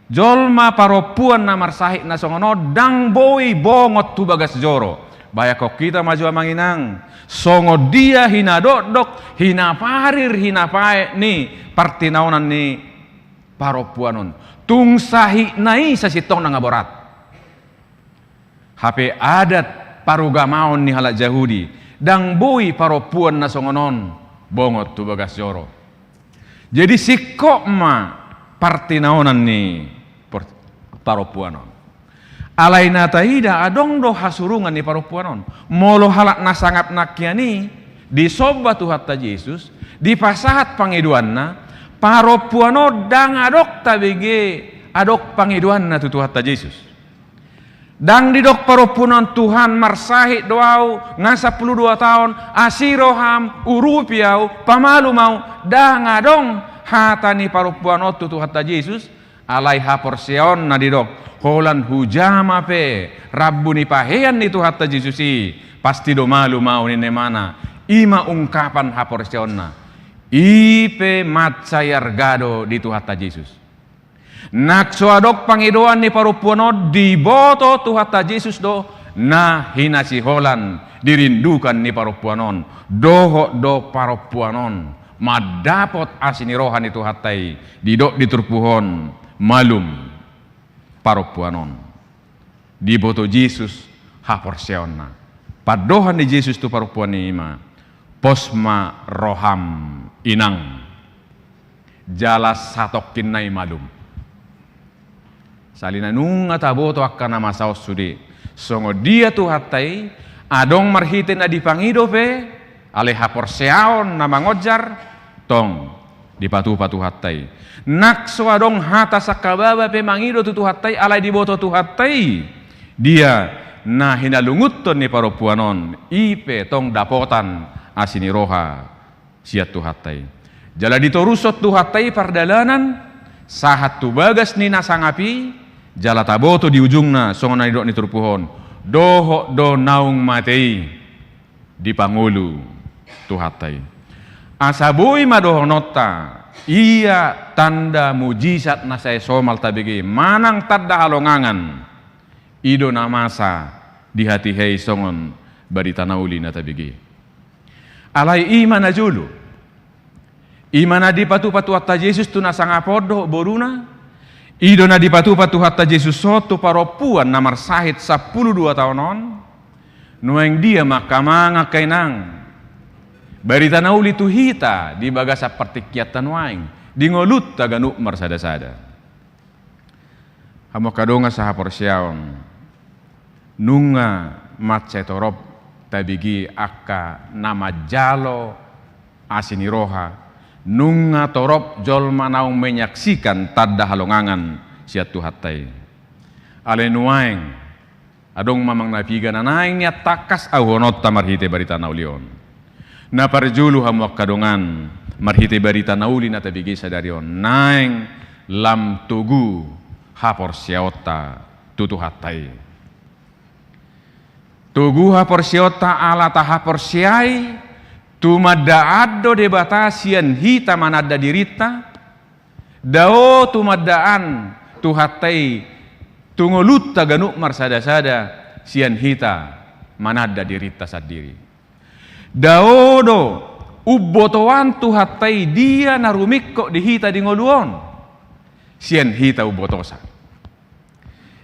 jolma parompuan na marsahit na songon on ndang boi bongot tu bagas joro. Bayangkon hita ma jo, Amang Inang, songon dia hinadokdok, hinaparir, hinapaet ni partinaonan ni parompuan on. Tung sahitna i sasintongna nga borat. Hape adat parugamaon ni halak Jahudi, Ndang boi parompuan na songon on bongot tu bagas joro. Jadi singkop ma partinaonan ni por-, parompuan on. Alai na taida adong do hasurungan ni parompuan on. Molo halak na sangap nangkian i disomba Tuhanta Jesus, dipasahat pangidoanna, parompuan on ndang adong tabege adong pangidoanna tu Tuhanta Jesus. Ndang didok parompuan on, "Tuhan, marsahit do ahu, nga sampulu dua taon, asi roham, urupi ahu, pamalum ahu." Ndang adong hata ni parompuan on tu Tuhanta Jesus, alai haporseaonna didok, "Holan hujama pe rambu ni pahean ni Tuhanta Jesus i, pasti do malum ahu," ninna imana. I ma ungkapan haporseaonna. I pe mansai arga do di Tuhanta Jesus. Nang so adong pangidoan ni parompuan on, diboto Tuhanta Jesus do na hinasiholan, dirindukan ni parompuan on. Dohot do parompuan on mandapot asi ni roha ni Tuhanta i, didok di turpuk on, malum parompuan on. Diboto Jesus haporseaonna. Pandohan ni Jesus tu parompuan i ma, "Pos ma roham, inang, jala satongkin nai malum." Sahali nai nunga taboto angka na masa on sude. Songon dia Tuhanta i, adong marhite na dipangido pe, alai haporseaon na mangonjar, tong dipatupa Tuhanta i. Nang so adong hata sangkababa pe mangido tu Tuhanta i, alai diboto Tuhanta i dia na hinalungunhon ni parompuan on, i pe tong dapotan asi ni roha sian Tuhanta i. Jala ditorushon Tuhanta i pardalanan sahat tu bagas ni na sangap i, jala taboto di ujungna songon na nidok ni turpuk on, dohot do naung mate i dipangolu Tuhanta i. Asa boi ma dohononta, ia tanda mujizat na sai somal tabege manang tanda halongangan, i do na masa di hatiha i songon barita na uli na tabege. Alai i ma na jolo. I ma na dipatupa Tuhanta Jesus tu na sangap on dohot boruna. I do na dipatupa Tuhanta Jesus on tu parompuan na marsahit sampulu dua taon on. Nuaeng dia ma angka amang, angka inang, barita na uli tu hita di bagasan partingkianta nuaeng, di ngolunta ganup marsadasada? Hamu angka dongan sahaporseaon, nunga mansai torop tabege angka na manjalo asi ni roha, nunga torop jolma naung menyaksikan tanda halongangan sian Tuhanta i. Alai nuaeng, adong ma amang na piga na naeng nian tangkas ahuhononta marhite barita na uli on. Na parjolo hamu angka dongan, marhite barita na uli na tabege sadari on, naeng lam togu haporseaonta tu Tuhanta i. Togu haporseaonta ala tahaporseai tumandaan do Debata sian hita mananda dirinta, dao tumandaan Tuhanta i tu ngolunta ganup marsadasada sian hita mananda dirinta sandiri. Dao do umbotoan Tuhanta i dia na rumingkot di hita di ngolu on sian hita umbotosa.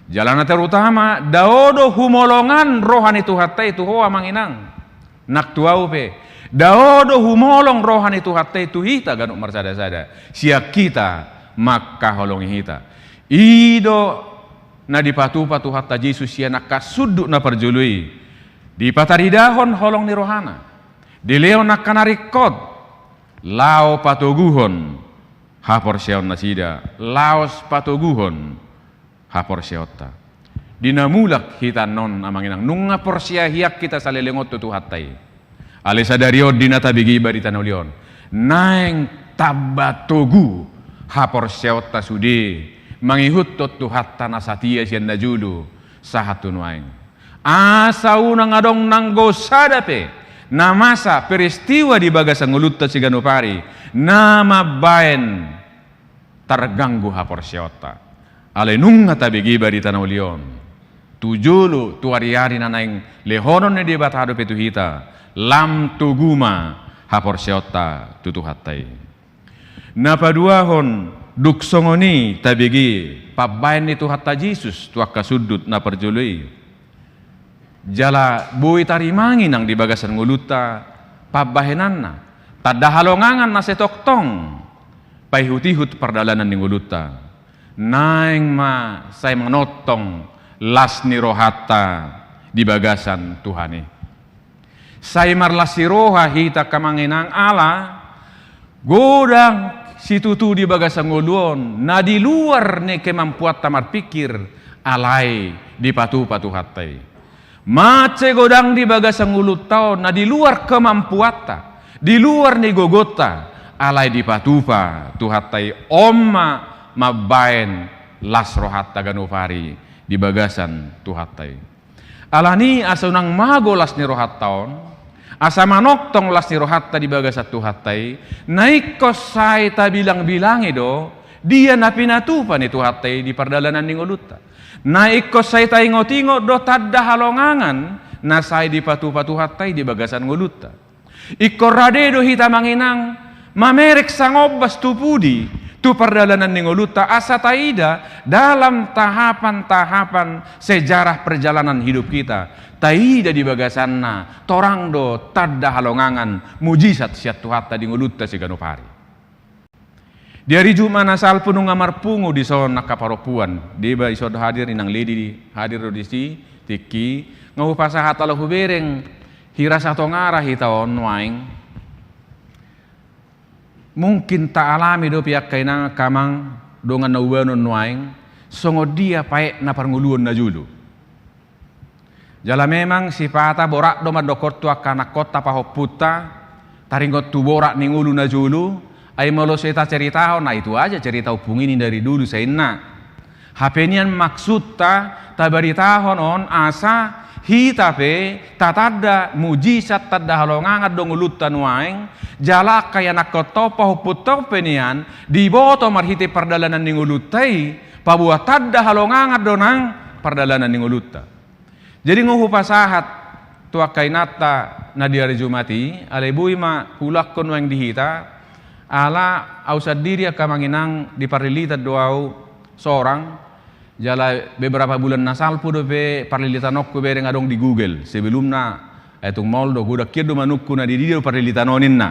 Jala na terutama, dao do humolongan roha ni Tuhanta i tu ho amang inang, nang tu ahu pe. Dao do humolong roha ni Tuhanta i tu hita ganup marsadasada sian hita mangkaholongi hita. I do na dipatupa Tuhanta Jesus sian angka sundut na parjolo i. Dipataridahon holong ni rohana, dilehon angka na ringkot laho patoguhon haporseaonnasida, laos patoguhon haporseaonta. Di na mulak hita annon amang inang, nunga porsea hian hita saleleng on tu Tuhanta i. Alai sadari on di na tabege barita na uli on, naeng tamba togu haporseaonta sude mangihuthon Tuhanta na satia sian na jolo sahat tu nuaeng. Asa unang adong nanggo sada pe na masa peristiwa di bagasan ngolunta siganup ari na mambaen targanggu haporseaonta. Alai nunga tabege barita na uli on. Tu jolo, tu ariari na naeng lehonon ni Debata dope tu hita, lam togu ma haporseaonta tu Tuhanta i. Na paduahon, dung songon i tabege pambaen ni Tuhanta Jesus tu angka sundut na parjolo i. Jala boi tarimangi nang di bagasan ngolunta pambahenanna, tanda halongangan na sai tongtong paihut-ihut pardalanan ni ngolunta. Naeng ma sai manongtong las ni rohanta di bagasan Tuhan i. Sai marlas ni roha hita, angka amang inang, ala godang situtu di bagasan ngolu on na di luar ni kemampuanta marpikir, alai dipatupa Tuhanta i. Mansai godang di bagasan ngolunta on na di luar kemampuanta, di luar ni gogonta, alai dipatupa Tuhanta i. On ma mambahen las rohanta ganup ari di bagasan Tuhanta i. Alani asa unang mago las ni rohanta on, asa manongtong las ni rohanta di bagasan Tuhanta i, na ingkon sai tabilang-bilangi do dia na pinatupa ni Tuhanta i di pardalanan ni ngolunta. Na ingkon sai taingot-ingot do tanda halongangan na sai dipatupa Tuhanta i di bagasan ngolunta. Ingkon rade do hita, amang inang, mamereng sangombas tu pudi tu pardalanan ni ngolunta, asa taida dalam tahapan-tahapan sejarah perjalanan hidup kita, taida di bagasanna torang do tanda halongangan mujizat sian Tuhanta di ngolunta siganup ari. Di ari Jumat na salpu nunga marpungu dison angka parompuan, deba ison hadir, inang Ledi hadir do disi tingki. Nga hupasahat ala hubereng hira satongara hita on nuaeng. Mungkin taalami dope, angka inang, angka amang, dongan na hubanon nuaeng, songon dia paetna parngoluon na jolo. Jala memang sipata borat do mandok on tu angka anakkonta pahompunta, taringot tu borat ni ngolu na jolo. Ai molo sai taceritahon, ai tutu aja cerita ompung i ni dari dulu sainna. Hape nian maksudta tabaritahon on asa hita pe tatanda mujizat, tanda halongangan do ngolunta nuaeng, jala angka ianakkonta on pahompunta on pe nian diboto marhite pardalanan ni ngolunta i, paboa tanda halongangan do nang pardalanan ni ngolunta. Jadi nga hupasahat tu angka inanta na di ari Jumat i, alai boi ma huulahon nuaeng di hita, ala au sandiri, angka amang inang, di Parlilitan do au sorang, jala beberapa bulan na salpu dope parlilitan on hubereng adong di Google, sebelumna, eh, tung maol do, godang hian do manungkun na di dia do parlilitan on ninna.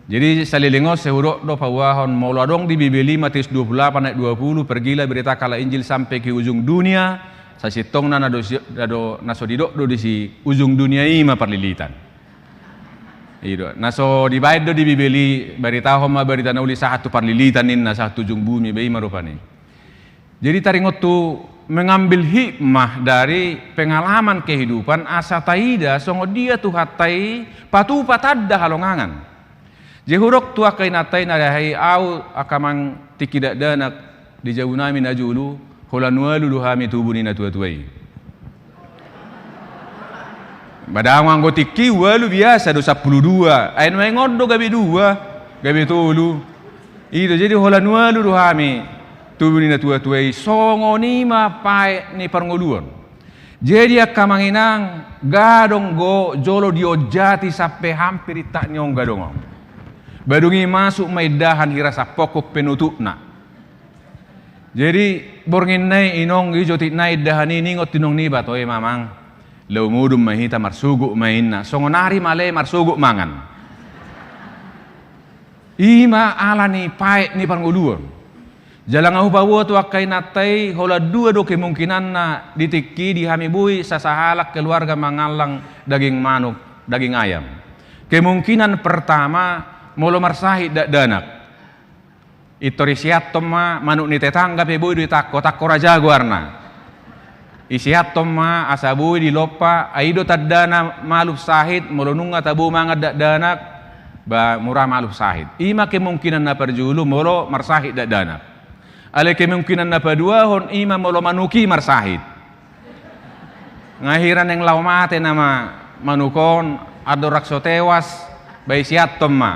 Jadi saleleng on sai hudok do pauahon, molo adong di Bibel i Matius dua puluh delapan ayat dua puluh, "Pergilah beritakanlah Injil sampai ke ujung dunia," sasintongna na do si-, na do, na so didok do disi ujung dunia i ma Parlilitan. I do, na so dibaen do di Bibel i, "Baritahon ma barita na uli sahat tu parlilitan," ninna, "sahat tu ujung bumi," ba i ma rupani. Jadi taringot tu mengambil hikmah dari pengalaman kehidupan, asa taida songon dia Tuhanta i patupa tanda halongangan. Jadi hudok tu angka inanta i, na dahai au angka amang tingki dakdanak di jabu nami na jolo, holan ualu do hami tubu ni natua-tua i. Ba dang anggo tingki ualu biasa do sampulu dua, ai nuaeng on do gabe dua, gabe tolu. I do, jadi holan ualu do hami tubu ni natua-tua i, songon i ma paet ni parngoluon. Jadi angka amang inang, gadong do jolo dionjati sampe hampir intak ni on gadong on. Ba dung i masuk ma indahan hira sampokon penutupna. Jadi borngin nai inong i, jotik nai indahan i, ningot inong niba, "Toe ma amang, laho modom ma hita, marsogot ma," inna. Songon ari male marsogot mangan. I ma ala ni paet ni parngoluon. Jala nga hupaboa tu angka inanta i, holan dua do kemungkinanna di tingki i, di hami boi sasahalak keluarga mangallang daging manuk, daging ayam. Kemungkinan pertama, molo marsahit dakdanak. Pintor iseathon ma manuk ni tetangga pe boi do itangko, tangko raja goarna. Iseathon ma asa boi dilompa, ai i do tandana malum sahit, molo nunga tabo mangan dakdanak, ba mura malum sahit. I ma kemungkinan na parjolo molo marsahit dakdanak. Alai kemungkinan na paduahon i ma molo manuk i marsahit. Nga hira naeng laho mate nama manuk on, andorang so tewas, ba iseathon ma.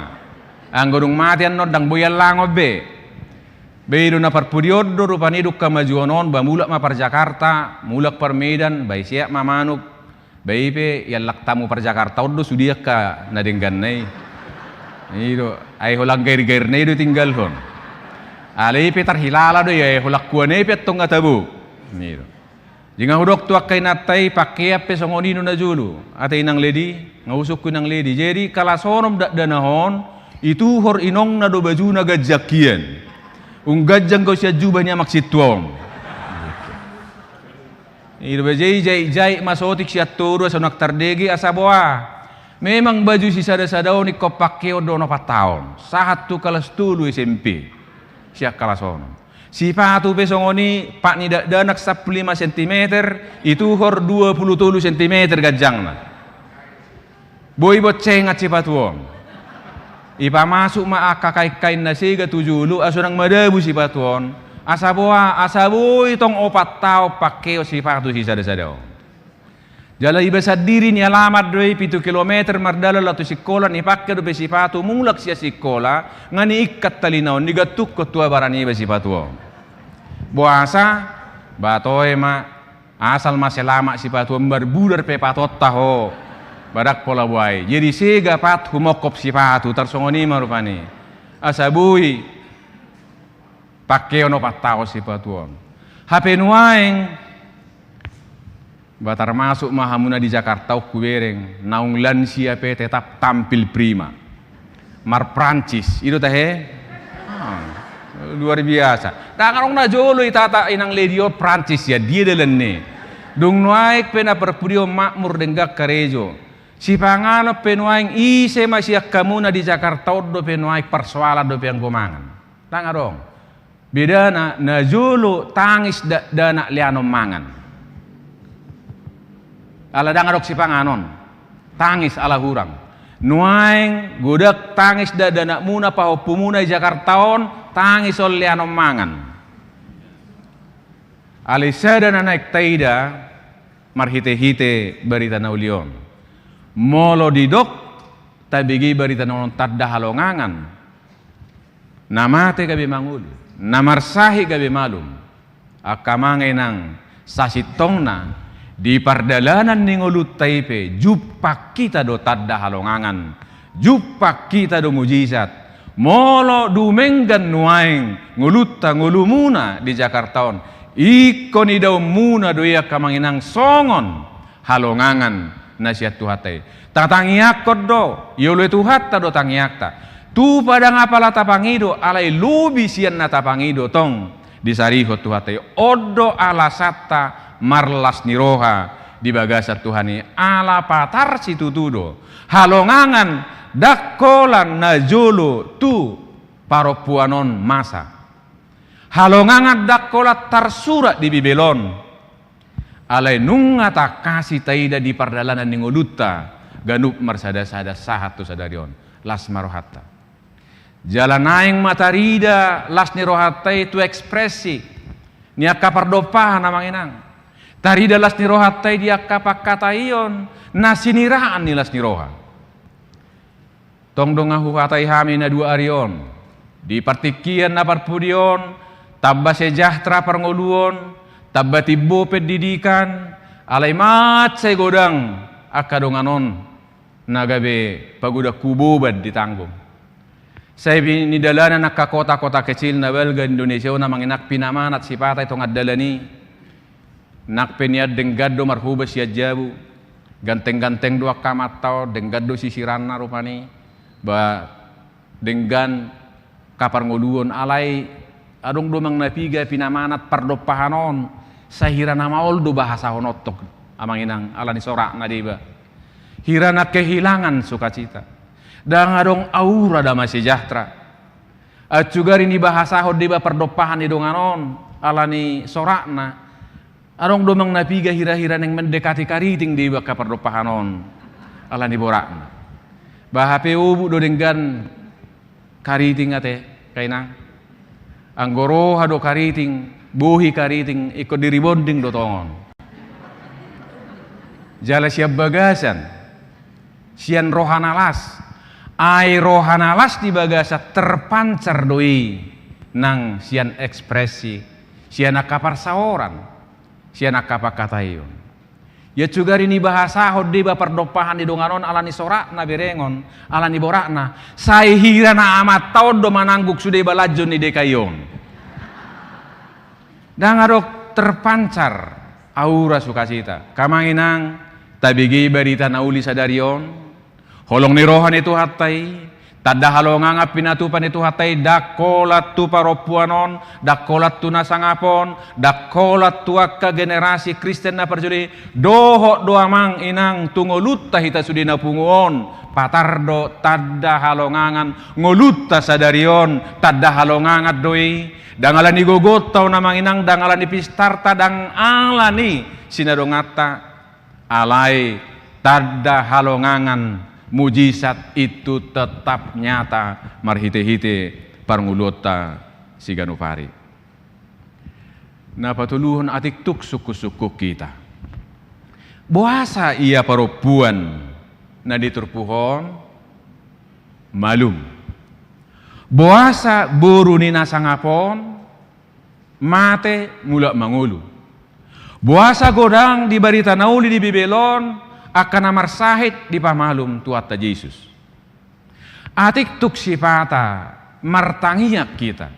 Anggo dung mate annon ndang boi allangon be. Ba i do na parpudi on do rupani dung hamajuon on, ba mulak ma par Jakarta, mulak par Medan, ba iseat ma manuk. Ba i pe iallang tamu par Jakarta on do sude angka na dengganna i. I do, ai holan gair-gairna i do itinggalhon. Alai i pe tarhilala do i, ai holan kuana i pe antong nga tabo. I do. Jadi nga hudok tu angka inanta i, pangkean pe songon i do na jolo. Ate inang ledi, nga husungkun inang ledi. Jadi, kalas onom dakdanak on, ituhor inongna do bajuna ganjang hian. Ung ganjang do sian jubah ni amak sintua on. I do bajai, jait-jait ma sotik sian toru asa unang tardege, asa boha. Memang baju sisada-sada on ingkon pangkeon do opat taon. Sahat tu kalas tolu S M P. Sian kalas onom. Sipatu pe songon i, pat ni dakdanak sampulu lima sentimeter, ituhor dua pulu tolu sentimeter ganjangna. Boi boncengan sipatu on. Ipamasuk ma angka kain-kain na sega tu jolo, asa unang madabu sipatu on. Asa boha, asa boi tong opat taon pangkeon sipatu sisada-sada on. Jala iba sandiri nialaman do i, pitu kilometer mardalan laho tu sikola, nipangke dope sipatu mulak sian sikola, nga niingkat talina on, nigantunghon tu abara niba sipatu on. Boasa, ba toe ma, asal ma selamat sipatu on, marbudar pe patonta ho. Ba ndang pola boha i. Jadi sega pat humongkop sipatu, tarsongon i ma rupani. Asa boi pangkeon opat taon sipatu on. Hape nuaeng, ba tarmasuk ma hamuna di Jakarta on hubereng, naung lansia pe tetap tampil prima. Marprancis, i do tahe? Ah, luar biasa. Ndang adong na jolo itata inang ledi on Prancis, ia dia dalan ni. Dung nuaeng pe na parpudi on makmur denggan karejo. Sipanganon pe nuaeng, ise ma sian hamuna di Jakarta on dope nuaeng parsoalan dope anggo mangan. Ndang adong. Bedana, na jolo tangis dakdanak leanon mangan. Ala ndang adong sipanganon, tangis ala hurang. Nuaeng godang tangis dakdanakmuna, pahompumuna di Jakarta on, tangis on leanon mangan. Alai sada na naeng taida marhite-hite barita na uli on. Molo didok tabege barita na uli on tanda halongangan, na mate gabe mangolu, na marsahit gabe malum. Angka amang inang, sasintongna, di pardalanan ni ngolunta i pe, jumpang hita do tanda halongangan, jumpang hita do mujizat. Molo dumenggan nuaeng ngolunta, ngolumuna di Jakarta on, ingkon idaonmuna do i angka amang inang songon halongangan na sian Tuhanta i. Tatangiangkon do, ioloi Tuhanta do tangiangta. Tupa ndang apala tapangido, alai lobi sian na tapangido tong disarihon Tuhanta i. On do alasanta marlas ni roha di bagasan Tuhan i, ala patar situtu do. Halongangan ndang holan na jolo tu parompuan on masa. Halongangan ndang holan tarsurat di Bibel on. Alai nunga tangkas i taida di pardalanan ni ngolunta, ganup marsada-sada sahat tu sadari on. Las ma rohanta. Jala naeng ma tarida las ni rohanta i tu ekspresi ni angka pardompahan, amang inang. Tarida las ni rohanta i di angka pangkataion na siniraan ni las ni roha. Tong do nga huhatai hami na dua ari on, di partingkian na parpudi on, tamba sejahtera parngoluon, tamba timbo pendidikan, alai mansai godang angka dongan on na gabe pagodanghu boban ditanggung. Sai pinidalanan angka kota-kota kecil na balga Indonesia on, amang inang, pinamanat sipata i tongan dalan i. Nang pe nian denggan do marhobas sian jabu, ganteng-ganteng do angka amanta on, denggan do sisiranna rupani, ba denggan angka parngoluon, alai adong do amang na piga pinamanat pardompahan on, sai hira na maol do bahasahononta, amang inang, ala ni soratna deba. Hira na kehilangan sukacita. Ndang adong aura damai sejahtera. Aut sugari nibahasahon deba pardompahan ni dongan on, ala ni soratna. Adong do amang na piga hira-hira naeng mendekati kariting deba angka pardompahan on, ala ni boratna. Ba hape obuk do denggan kariting ate, angka inang. Anggo roha do kariting, bohi kariting, ingkon di-rebonding do tongon. Jala sian bagasan, sian roha na las. Ai roha na las di bagasan terpancar do i nang sian ekspresi, sian angka parsaoran, sian angka pangkataion. Ia sugari nibahasahon deba pardompahan ni dongan on ala ni soratna berengon, ala ni boratna, sai hira na amanta on do mananggung sude balanjon ni D K I on. Ndang adong terpancar. Aura sukacita. Angka amang inang, tabege barita na uli sadari on. Holong ni roha ni Tuhanta i, tanda halongangan pinatupa ni Tuhanta i, ndang holan tu parompuan on, ndang holan tu na sangap on, ndang holan tu angka generasi Kristen na parjolo i, dohot do amang inang tu ngolunta hita sude na pungu on, patar do tanda halongangan ngolunta sadari on, tanda halongangan do i, ndang ala ni gogonta on amang inang, ndang ala ni pistarta, ndang ala ni sinadonganta, alai tanda halongangan mujizat itu tetap nyata marhitehite parngoluonta siganup ari. Na patoluhon, atik tung sungkunsungkun hita. Boasa ia parompuan na di turpuk on malum? Boasa boru ni na sangap on mate mulak mangolu? Boasa godang di barita na uli di Bibel on angka na marsahit dipamalum Tuhanta Jesus? Atik tung sipata martangiang hita,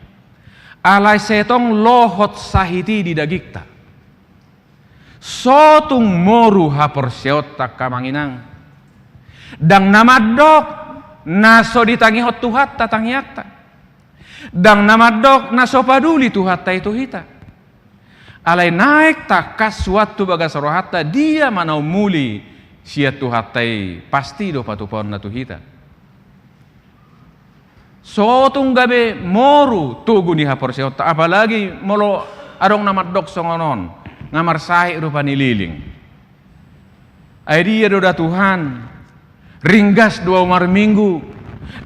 alai sai tong lohot sahit i di dagingta. So tung moru haporseaonta angka amang inang. Ndang na mandok na so ditangihon Tuhanta tangiangta. Ndang na mandok na so paduli Tuhanta i tu hita. Alai naeng tangkas suan tu bagas rohanta, dia ma na umuli sian Tuhanta i, pasti do patupaonna tu hita. So tung gabe moru togu ni haporseaonta, apalagi molo adong na mandok songon on, nga marsahit rupani leleng. Ai dia do da Tuhan, ringgas do ahu marminggu,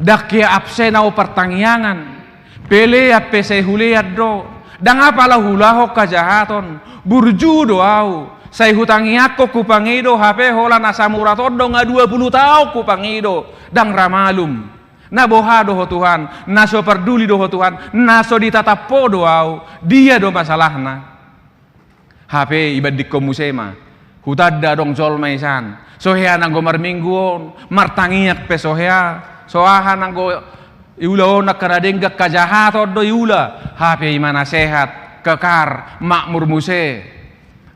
ndang hea absen ahu partangiangan, pelean pe sai hulean do, ndang apala hulahon hajahaton, burju do ahu, sai hutangiangkon hupangido, hape holan asam urat on do nga dua pulu taon hupangido, ndang ra malum. Na boha do ho Tuhan, na so parduli do ho Tuhan, na so ditatap ho do ahu, dia do masalahna? Hape ibandingkon muse ma, hutanda adong jolma i san, so hea nanggo marminggu on, martangiang pe so hea, so aha nanggo iula on, angka na denggan hajahaton do iula, hape ima na sehat, kekar, makmur muse.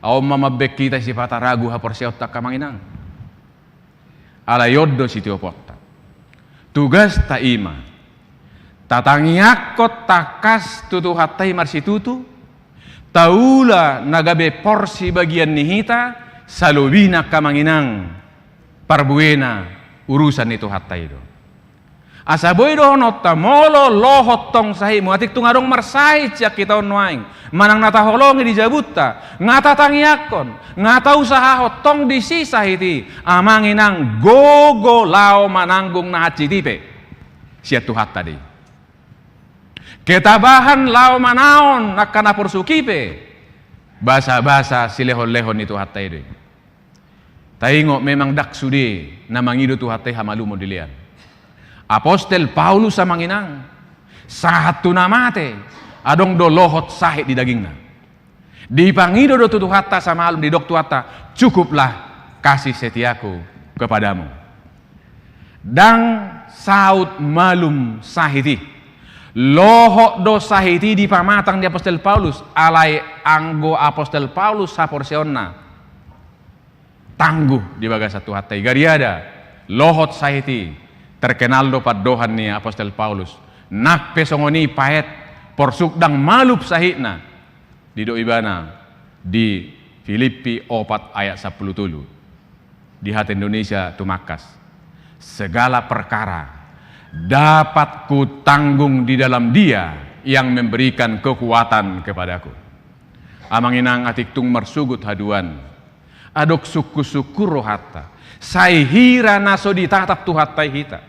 Aon ma mambaen hita sipata ragu haporseaonta angka amang inang. Alai on do sitioponta. Tugasta ima, tatangiangkon tangkas tu Tuhanta i marsitutu, taula na gabe porsi bagian ni hita, salobina angka amang inang, parbuena urusan ni Tuhanta i do. Asa boi dohononta, molo lohot tong sahitmu, atik tung adong marsahit sian hita on nuaeng, manang na taholongi di jabunta, nga tatangiangkon, nga tausahahon, tong disi sahit i, amang inang, gogo laho mananggung na hansit i pe sian Tuhanta do i. Ketabahan laho manaon angka na porsuk i pe basabasa silehonlehon ni Tuhanta i do i. Taingot, memang ndang sude na mangido Tuhanta i hamalumon dilean. Apostel Paulus amang inang, sahat tu na mate, adong do lohot sahit di dagingna. Dipangido do tu Tuhanta asa malum, didok Tuhanta, "Cukuplah kasih setiaku kepadamu." Ndang saut malum sahit i. Lohot do sahit i di pamatang ni apostel Paulus, alai anggo apostel Paulus haporseaonna tangguh di bagasan Tuhanta i. Gariada lohot sahit i, terkenal do pandohan ni apostel Paulus. Nang pe songon i paet, porsuk ndang malum sahitna, didok ibana di Filipi opat ayat sampulu tolu. Di hata Indonesia tumangkas, "Segala perkara dapat kutanggung di dalam Dia yang memberikan kekuatan kepadaku." Amang inang, atik tung marsogot haduan, adong sungkunsungkun rohanta, sai hira na so ditatap Tuhanta i hita,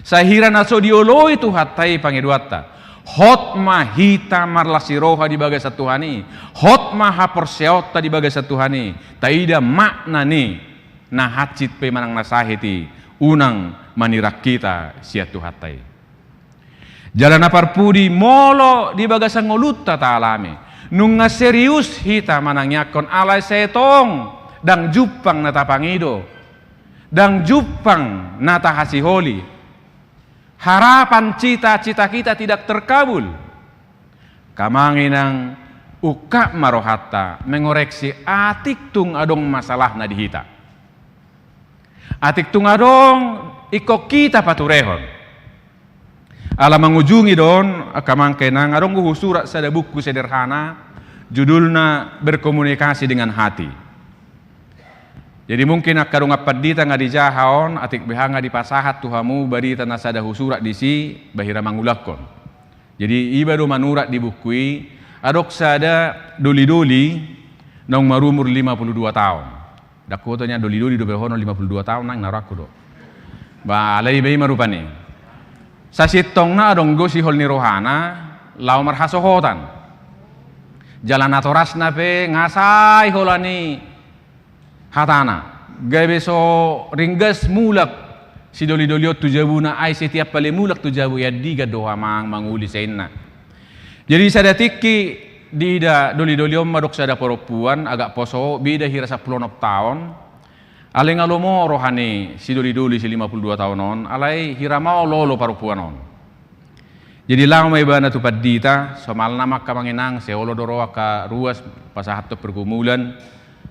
sai hira na so dioloi Tuhanta i pangidoanta, hot ma hita marlas ni roha di bagasan Tuhan i, hot ma haporseaonta di bagasan Tuhan i, taida makna ni na hansit pe manang na sahit i, unang manirang hita sian Tuhanta i. Jala na parpudi, molo di bagasan ngolunta taalami, nunga serius hita manangiangkon, alai sai tong ndang jumpang na tapangido, ndang jumpang na tahasiholi. Harapan, cita-cita kita tidak terkabul. Angka amang inang, Ungkap ma rohanta mengoreksi atik tung adong masalahna di hita. Atik tung adong ingkon hita paturehon. Ala mangujungi do on, angka amang inang, adong do husurat sada buku sederhana, judulna Berkomunikasi dengan Hati. Jadi mungkin angka dongan pandita nga dijaha on, atik beha nga dipasahat tu hamu barita na sada husurat disi, ba hira mangulakhon. Jadi iba do manurat di buku i, adong sada doli-doli naung marumur lima puluh dua taon. Ndang huboto nian doli-doli dope hono lima puluh dua taon, naeng na rohangku do. Ba alai iba i ma rupani. Sasintongna adong do sihol ni rohana laho marhasohotan. Jala natorasna pe nga sai holan i hatana. Gabe so ringgas mulak sidoli-doli on tu jabuna, ai setiap pala mulak tu jabu i andigan do ho amang mangoli, ninna. Jadi sada tingki diida doli-doli on ma adong sada parompuan agak poso, beda hira sampulu onom taon. Alai nga lomo roha ni sidoli-doli si lima puluh dua taon on, alai hira maol olo parompuan on. Jadi laho ma ibana tu pandita, somalna ma angka amang inang, sai olo do ro angka ruas pasahathon pergumulan,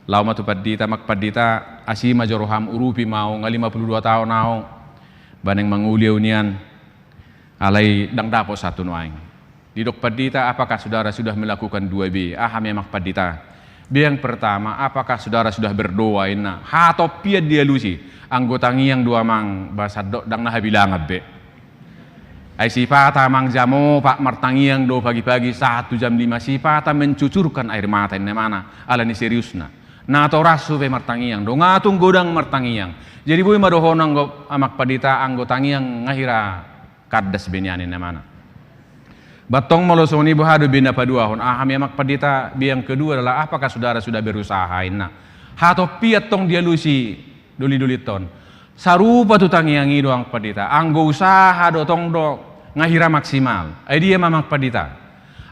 laho ma tu pandita, "Amang pandita, asi ma joro hamu, urupi ma au, nga lima puluh dua taon au, ba naeng mangoli au nian, alai ndang dapot sahat tu nuaeng." Didok pandita, "Apakah saudara sudah melakukan dua B? Aha ma i amang pandita?" "B yang pertama, apakah saudara sudah berdoa?" ninna. Hatompian dialusi. "Anggo tangiang do amang, ba sandok ndang na habilangan be. Ai sipata amang jam opat martangiang do pagi-pagi sahat tu jam lima, sipata mencucurkan air mata," ninna ibana, "ala ni seriusna. Natoras hupe martangiang do, nga tung godang martangiang. Jadi boi ma dohonon anggo amang pandita, anggo tangiang nga hira kandas be nian," ninna ibana. "Ba antong molo songon i boha do B na paduahon?" "Aha ma i amang pandita, B yang kedua adalah apakah saudara sudah berusaha?" ninna. Hatompian tong dialusi doli-doli on. "Sarupa tu tangiang i do amang pandita, anggo usaha do tong do nga hira maksimal." "Ai dia ma amang pandita?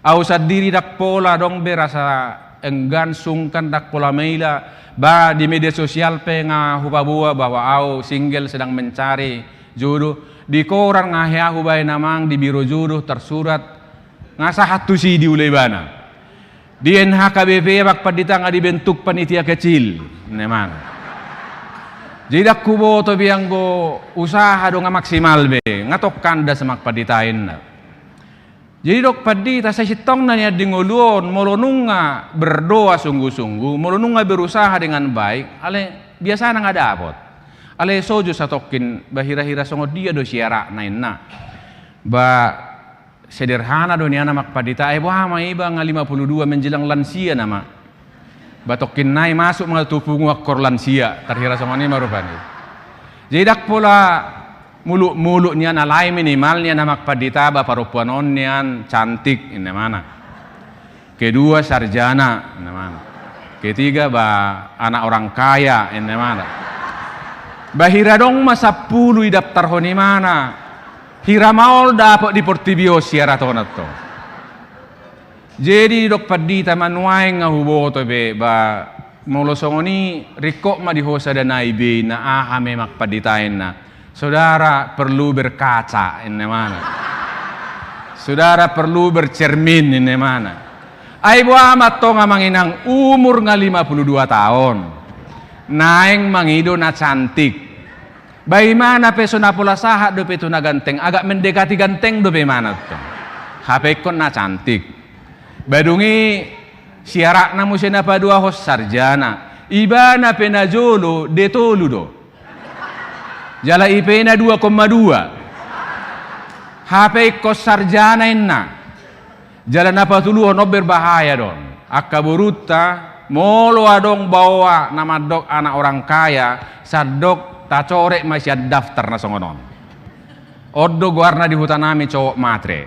Au sandiri ndang pola adong be rasa enggan, sungkan, ndang pola maila, ba di media sosial pe nga hupaboa bahwa au single sedang mencari jodoh. Di koran nga hea hubaen amang, di biro jodoh tersurat, nga sahat tusi diula ibana. Di N H K B P amang pandita nga dibentuk panitia kecil," ninna ibana. "Jadi ndang huboto be anggo usaha do nga maksimal be, nga tong kandas amang pandita," ninna. Jadi didok pandita, sasintongna nian di ngolu on, molo nunga berdoa sungguh-sungguh, molo nunga berusaha dengan baik, alai biasana nga dapot. Alai sojo satongkin, "Ba hira-hira songon dia do siaratna?" ninna. "Ba sederhana do nian amang pandita, ai boha ma iba nga lima puluh dua menjelang lansia nama. Ba tongkin nai masuk ma tu punguan korlansia, tarhira songon i ma rupani. Jadi ndang pola muluk-muluk nian, alai minimal nian amang pandita, ba parompuan on nian cantik," ninna ibana. "Kedua sarjana," ninna ibana. "Ketiga ba anak orang kaya," ninna ibana. Ba hira adong ma sampulu didaftarhon ibana, hira maol dapot di portibi on siarat on antong. Jadi didok pandita, "Ma nuaeng nga huboto be, ba molo songon i ringkot ma di ho sada nai be," ninna. "Aha ma i amang pandita?" ninna. "Saudara perlu berkaca," ninna ibana. "Saudara perlu bercermin," ninna ibana. Ai boha ma antong amang inang, umur nga lima puluh dua taon, naeng mangido na cantik. Ba ibana pe so na pola sahat dope tu na ganteng, agak mendekati ganteng dope ibana antong. Hape ingkon na cantik. Ba dung i siaratna muse na paduahon sarjana. Ibana pe na jolo D tolu do. Jala I P na dua koma dua. Hape ingkon sarjana ninna. Jala na patoluhon, on berbahaya do on. Angka borunta, molo adong baoa na mandok anak orang kaya, sandok tacoret ma sian daftar na songon on. On do goarna di hutanami cowok matre.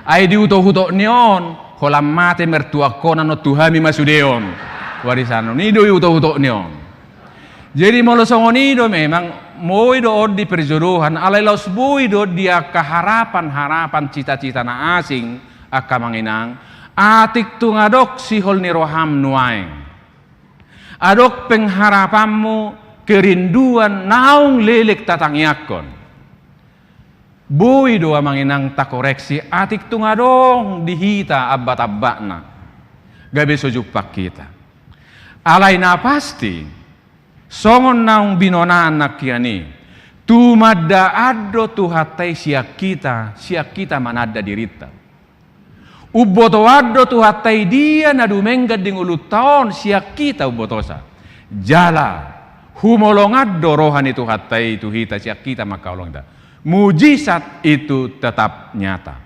Ai diutok-utok ni on, holan mate mertuangkon annon tu hami ma sude on. Warisan on, i do diutok-utok ni on. Jadi molo songon i do memang, boi do on di perjodohan, alai laos boi do on di angka harapan-harapan, cita-cita na asing, angka amang inang, atik tung adong sihol ni roham nuaeng. Adong pengharapanmu, kerinduan naung leleng tatangiangkon. Boi do amang inang takoreksi, atik tung adong di hita ambat-ambatna. gabe so jumpang hita. Alai na pasti, songon naung binoanonku nangkin i, tumandaan do Tuhanta i sian hita, sian hita mananda dirinta. Umbotoan do Tuhanta i dia na dumenggan di ngolunta on sian hita umbotosa. Jala humolongan do roha ni Tuhanta i tu hita sian hita mangkaholongi hita. Mujizat itu tetap nyata.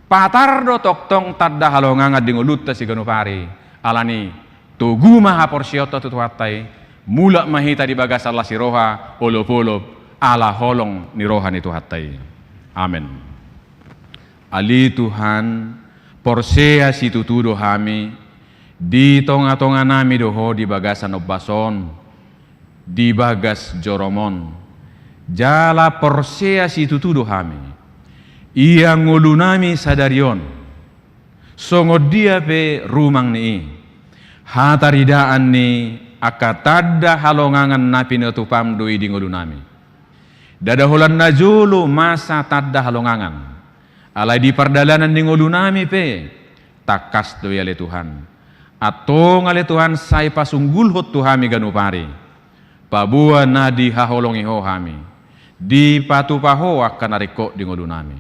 Patar do tongtong tanda halongangan di ngolunta siganup ari. Alani togu ma haporseaonta tu Tuhanta i, mulak ma hita di bagasan las ni roha, olopolop, ala holong ni roha ni Tuhanta i. Amen. Ale Tuhan, porsea situtu do hami, di tongatonganami do Ho di bagasan ombas on, di bagas jorom on. Jala porsea situtu do hami, ia ngolunami sadari on, songon dia pe rumang ni i, hataridaan ni angka tanda halongangan na pinatupam do i di ngolunami. Ndada holan na jolo masa tanda halongangan. Alai di pardalanan ni ngolunami pe, tangkas do i ale Tuhan. Antong ale Tuhan sai pasunggulhon tu hami ganup ari. Paboa na dihaholongi Ho hami. Dipatupa Ho angka na ringkot di ngolunami.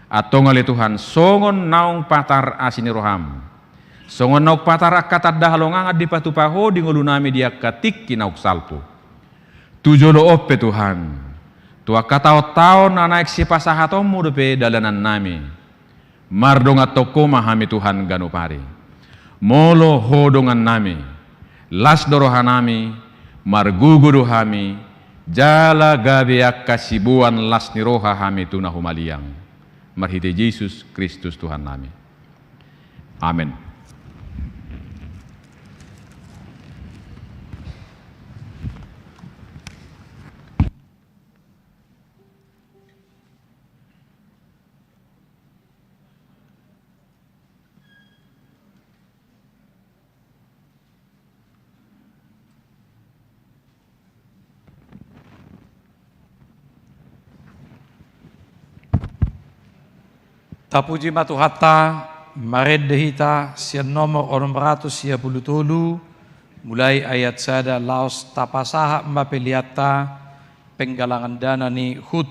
Antong ale Tuhan, songon naung patar asi ni roham. Songon naung patar angka tanda halongangan dipatupa Ho di ngolunami di angka tingki naung salpu. Tu jolo on pe Tuhan, tu angka taontaon na naeng sipasahatonmu dope dalanannami. Mardonganhon Ho ma hami Tuhan ganup ari. Molo Ho dongannami, las do rohanami, margogo do hami, jala gabe angka siboan las ni roha hami tu na humaliang. Marhite Jesus Kristus Tuhannami. Amen. Tapuji ma Tuhanta, marende hita sian nomor onom ratus sia pulu tolu, mulai ayat sada laos tapasahat ma peleanta, penggalangan dana ni hut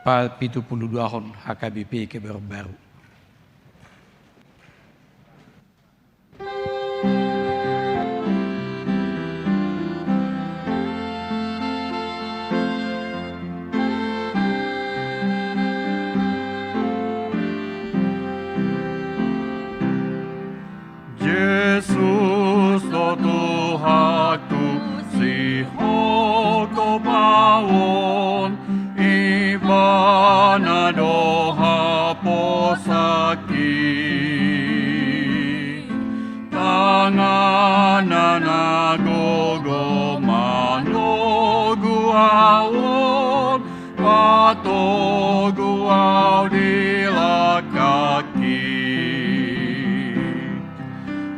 papitupuluduahon H K B P Kebayoran Baru. Jesus do Tuhanku, sihohom ahu on, Ibana do haposanki. Tanganna na gogo manogu ahu on, patogu ahu di langkangki.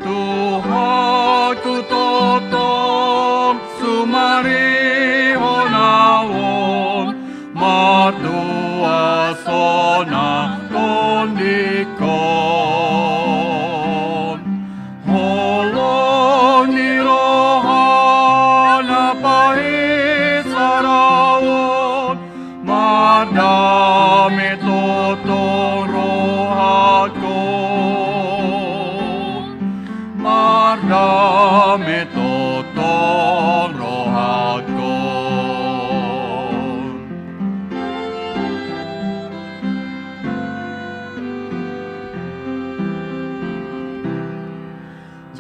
Tuhanku tongtong sumarihon ahu on, martua sonang tondingkon. Holong ni rohana paisar ahu on, mardame tongtong rohangkon. Mardame tongtong rohangkon.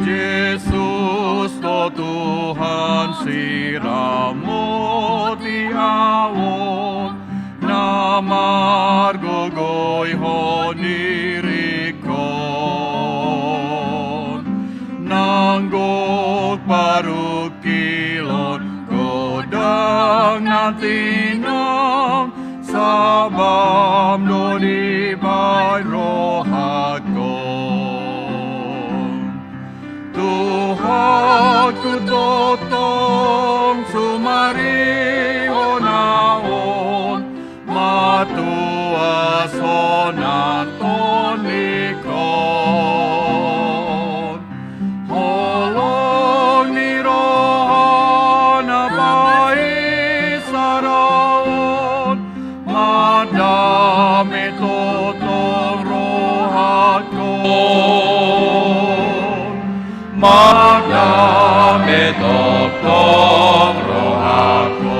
Jesus do Tuhan siramoti ahu on, na margogoihon diringkon. Nang gok parungkilon godang na tinam, sabam do dibaen rohangkon. Tuhanku tongtong sumarihon ahu on, martua sonang tondingkon. Tongtong rohangkon, mardame tongtong rohangkon.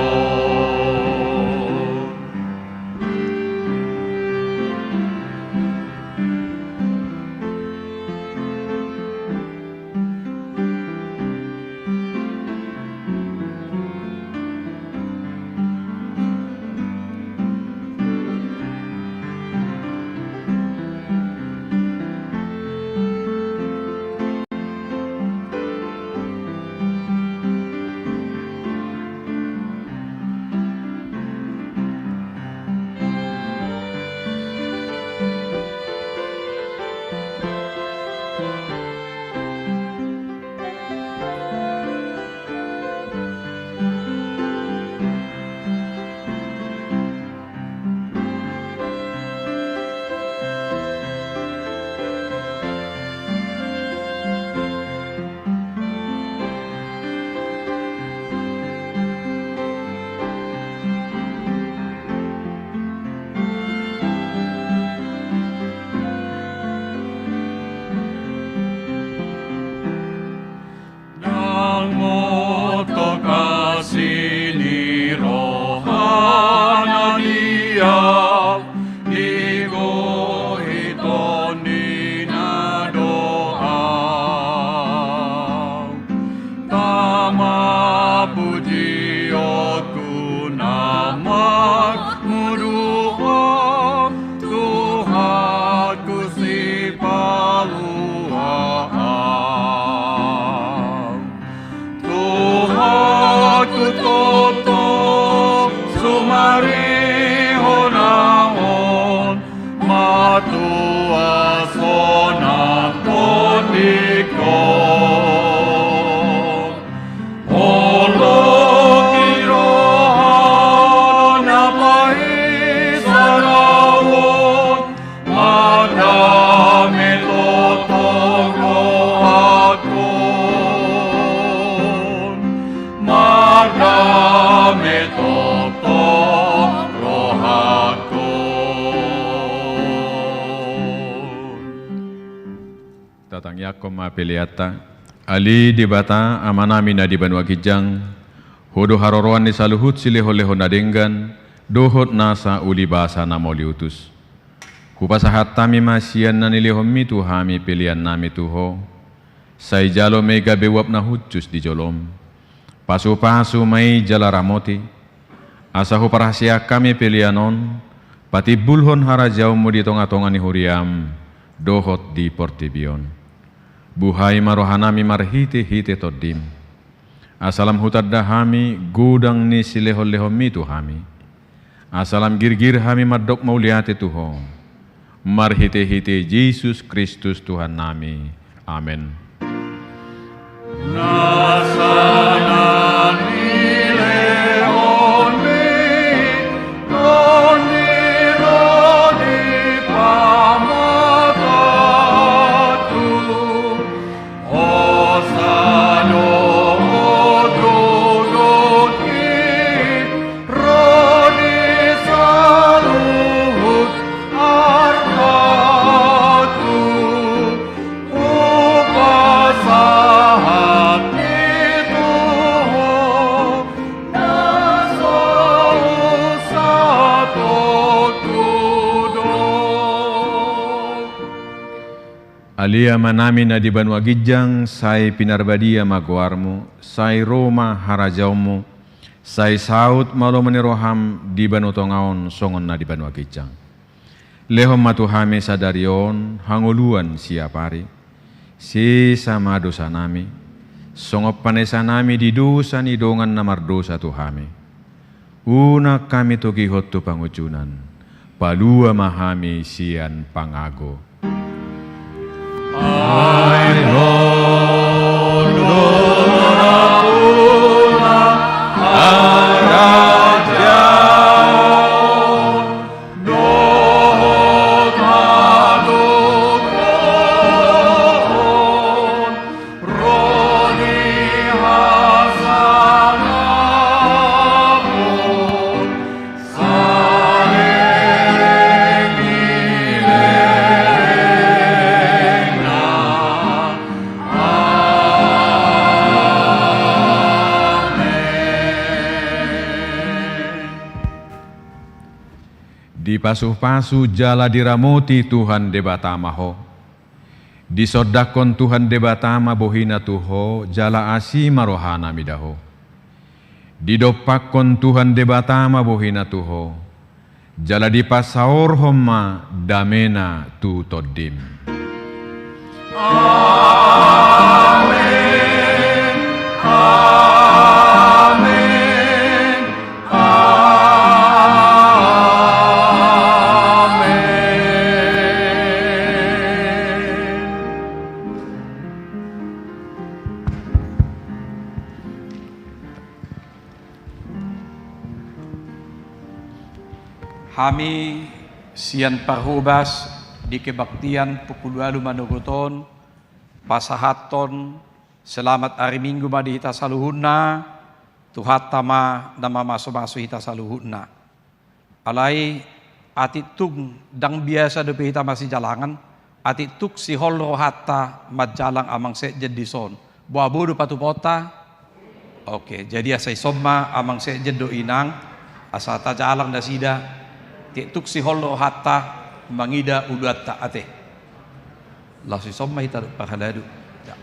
Ndang motop asi ni rohana Ia, digohi tondina do au. Tama pujionku na marmudu Ho, Tuhanku, Sipalua au. Tuhanku, tongtong sumarihon au on, matua sonang tondingkon. Holong ni roha na paisarahon, mardame tongtong rohangkon, mardame tongtong rohangkon. Tatangiangkon ma peleanta. Ale Debata, Amanami na di banua ginjang, Ho do haroroan ni saluhut silehonlehon na denggan dohot nasa ulibasa na mauliutus. Hupasahat hami ma sian na nilehonmi tu hami peleannami tu Ho. Sai jalo ma i gabe uap na hushus di jolom. Pasupasu ma i jala ramoti, asa huparhaseang hami pelean on patimbulhon harajaonmu di tongatonga ni huriam dohot di portibi on. Buhai ma rohanami marhitehite Tondim, asa lam hutanda hami godang ni silehonlehonmi tu hami, asa lam girgir hami mandok mauliate tu Ho, marhitehite Jesus Kristus Tuhannami. Amen. Nasa na nilehonmi, Tondi ro di pamatanku, hosa do hudok i, ro di saluhut argaku, hupasahat i tu Ho, na so husatongku do. Ale Amanami na di banua ginjang, sai pinarbadia ma goarmu, sai ro ma harajaonmu, sai saut ma lomo ni roham di banua tonga on songon na di banua ginjang. Lehon ma tu hami sadari on hangoluan siapari. Sesa ma dosanami, songon panesanami di dosa ni dongan na mardosa tu hami. Unang hami togihon tu pangunjunan, palua ma hami sian pangago. Ai Ho do na puna harajaon dohot hagogoon ro di hasangapon saleleng Dipasupasu jala diramoti Tuhan Debata ma ho. Disondangkon Tuhan Debata ma bohina tu ho, jala asi ma rohana mida ho. Didompakkon Tuhan Debata ma bohina tu ho, jala dipasaorhon ma damena tu tondim. Amen. Amen. Amen. Hami sian parhobas di kebaktian pukul ualu manogot on, pasahathon selamat ari Minggu ma di hita saluhutna, Tuhanta ma na mamasumasu hita saluhutna. Alai atik tung ndang biasa dope hita masijalangan, atik tung sihol rohanta manjalang amang sekjen dison. Boa, boi do patupaonta? Oke, jadi asa dison ma amang sekjen dohot inang, asa tajalang nasida, atik tung sihol rohanta mangida ulaonta ate. Laos dison ma hita dohot parhalado. Ya.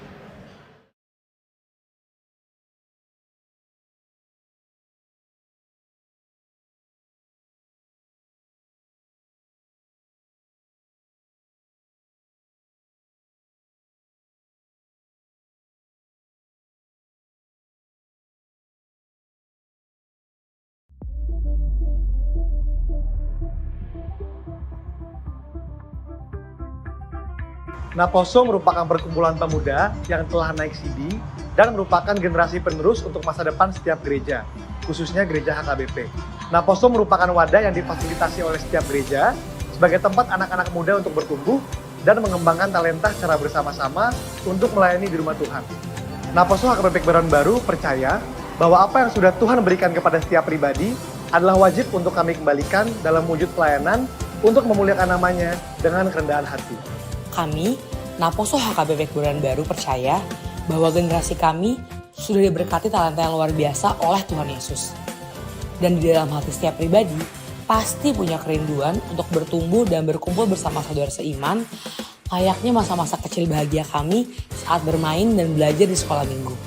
Naposo merupakan perkumpulan pemuda yang telah naik sidi dan merupakan generasi penerus untuk masa depan setiap gereja, khususnya gereja H K B P. Naposo merupakan wadah yang difasilitasi oleh setiap gereja sebagai tempat anak-anak muda untuk bertumbuh dan mengembangkan talenta secara bersama-sama untuk melayani di rumah Tuhan. Naposo H K B P Kebayoran Baru percaya bahwa apa yang sudah Tuhan berikan kepada setiap pribadi adalah wajib untuk kami kembalikan dalam wujud pelayanan untuk memuliakan nama-Nya dengan kerendahan hati. Kami, Naposo H K B P Kebayoran Baru, percaya bahwa generasi kami sudah diberkati talenta yang luar biasa oleh Tuhan Yesus. Dan di dalam hati setiap pribadi pasti punya kerinduan untuk bertumbuh dan berkumpul bersama saudara seiman, layaknya masa-masa kecil bahagia kami saat bermain dan belajar di sekolah minggu.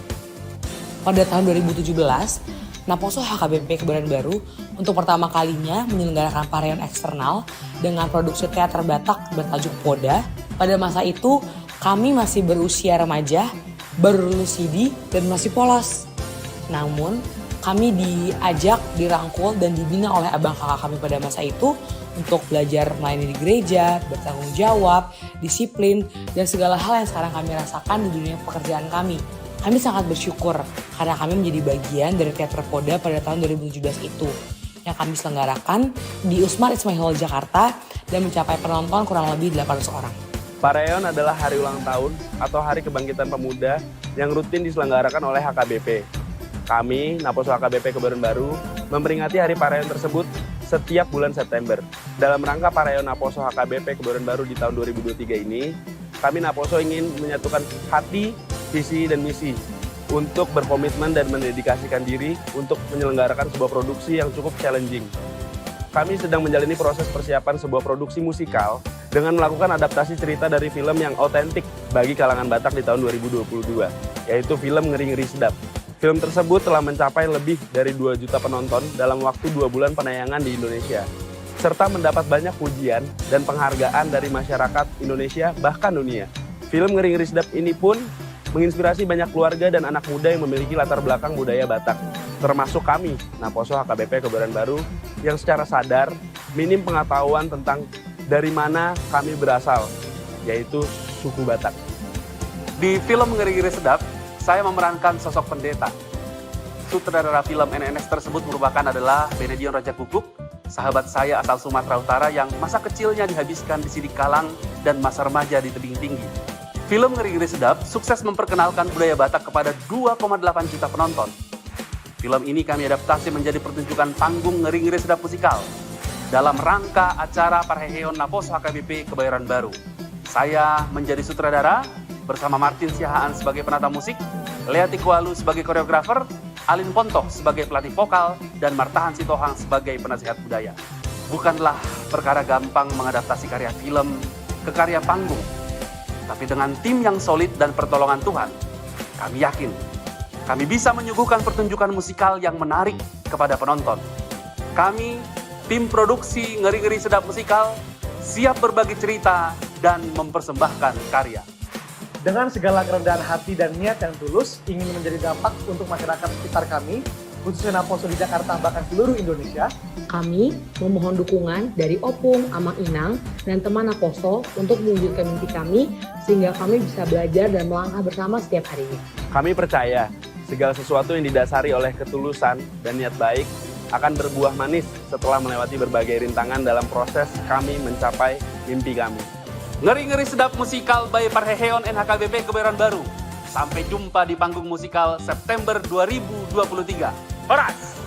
Pada tahun dua ribu tujuh belas, Naposo H K B P Kebayoran Baru untuk pertama kalinya menyelenggarakan pareon eksternal dengan produksi teater Batak bertajuk Poda. Pada masa itu, kami masih berusia remaja, baru lulus sidi, dan masih polos. Namun, kami diajak, dirangkul, dan dibina oleh abang kakak kami pada masa itu untuk belajar melayani di gereja, bertanggung jawab, disiplin, dan segala hal yang sekarang kami rasakan di dunia pekerjaan kami. Kami sangat bersyukur karena kami menjadi bagian dari teater Poda pada tahun dua ribu tujuh belas itu, yang kami selenggarakan di Usmar Ismail Hall Jakarta dan mencapai penonton kurang lebih delapan ratus orang. Pareon adalah hari ulang tahun atau hari kebangkitan pemuda yang rutin diselenggarakan oleh H K B P. Kami, Naposo H K B P Kebayoran Baru, memperingati hari pareon tersebut setiap bulan September. Dalam rangka pareon Naposo H K B P Kebayoran Baru di tahun dua ribu dua puluh tiga ini, kami Naposo ingin menyatukan hati, visi, dan misi untuk berkomitmen dan mendedikasikan diri untuk menyelenggarakan sebuah produksi yang cukup challenging. Kami sedang menjalani proses persiapan sebuah produksi musikal dengan melakukan adaptasi cerita dari film yang otentik bagi kalangan Batak di tahun dua ribu dua puluh dua, yaitu film Ngeri Ngeri Sedap. Film tersebut telah mencapai lebih dari dua juta penonton dalam waktu dua bulan penayangan di Indonesia, serta mendapat banyak pujian dan penghargaan dari masyarakat Indonesia, bahkan dunia. Film Ngeri Ngeri Sedap ini pun menginspirasi banyak keluarga dan anak muda yang memiliki latar belakang budaya Batak, termasuk kami, Naposo H K B P Kebayoran Baru, yang secara sadar minim pengetahuan tentang dari mana kami berasal, yaitu suku Batak. Di film Ngeri Ngeri Sedap, saya memerankan sosok pendeta. Sutradara film N N S tersebut merupakan adalah Benedion Raja Kukuk, sahabat saya asal Sumatera Utara yang masa kecilnya dihabiskan di Sidikalang dan masa remaja di Tebing Tinggi. Film Ngeri Ngeri Sedap sukses memperkenalkan budaya Batak kepada dua koma delapan juta penonton. Film ini kami adaptasi menjadi pertunjukan panggung Ngeri Ngeri Sedap musikal dalam rangka acara parheheon Naposo H K B P Kebayoran Baru. Saya menjadi sutradara bersama Martin Siahaan sebagai penata musik, Lea Tikualu sebagai koreografer, Alin Pontok sebagai pelatih vokal, dan Martahan Sitohang sebagai penasehat budaya. Bukanlah perkara gampang mengadaptasi karya film ke karya panggung. Tapi dengan tim yang solid dan pertolongan Tuhan, kami yakin kami bisa menyuguhkan pertunjukan musikal yang menarik kepada penonton. Kami, tim produksi Ngeri-Ngeri Sedap Musikal, siap berbagi cerita dan mempersembahkan karya. Dengan segala kerendahan hati dan niat yang tulus ingin menjadi dampak untuk masyarakat sekitar kami, khususnya naposo di Jakarta bahkan seluruh Indonesia. Kami memohon dukungan dari opung, amang inang, dan teman naposo untuk mewujudkan mimpi kami, sehingga kami bisa belajar dan melangkah bersama setiap harinya. Kami percaya segala sesuatu yang didasari oleh ketulusan dan niat baik akan berbuah manis setelah melewati berbagai rintangan dalam proses kami mencapai mimpi kami. Ngeri-Ngeri Sedap Musikal by Parheheon N H K B P Kebayoran Baru. Sampai jumpa di panggung musikal September dua ribu dua puluh tiga. Horas!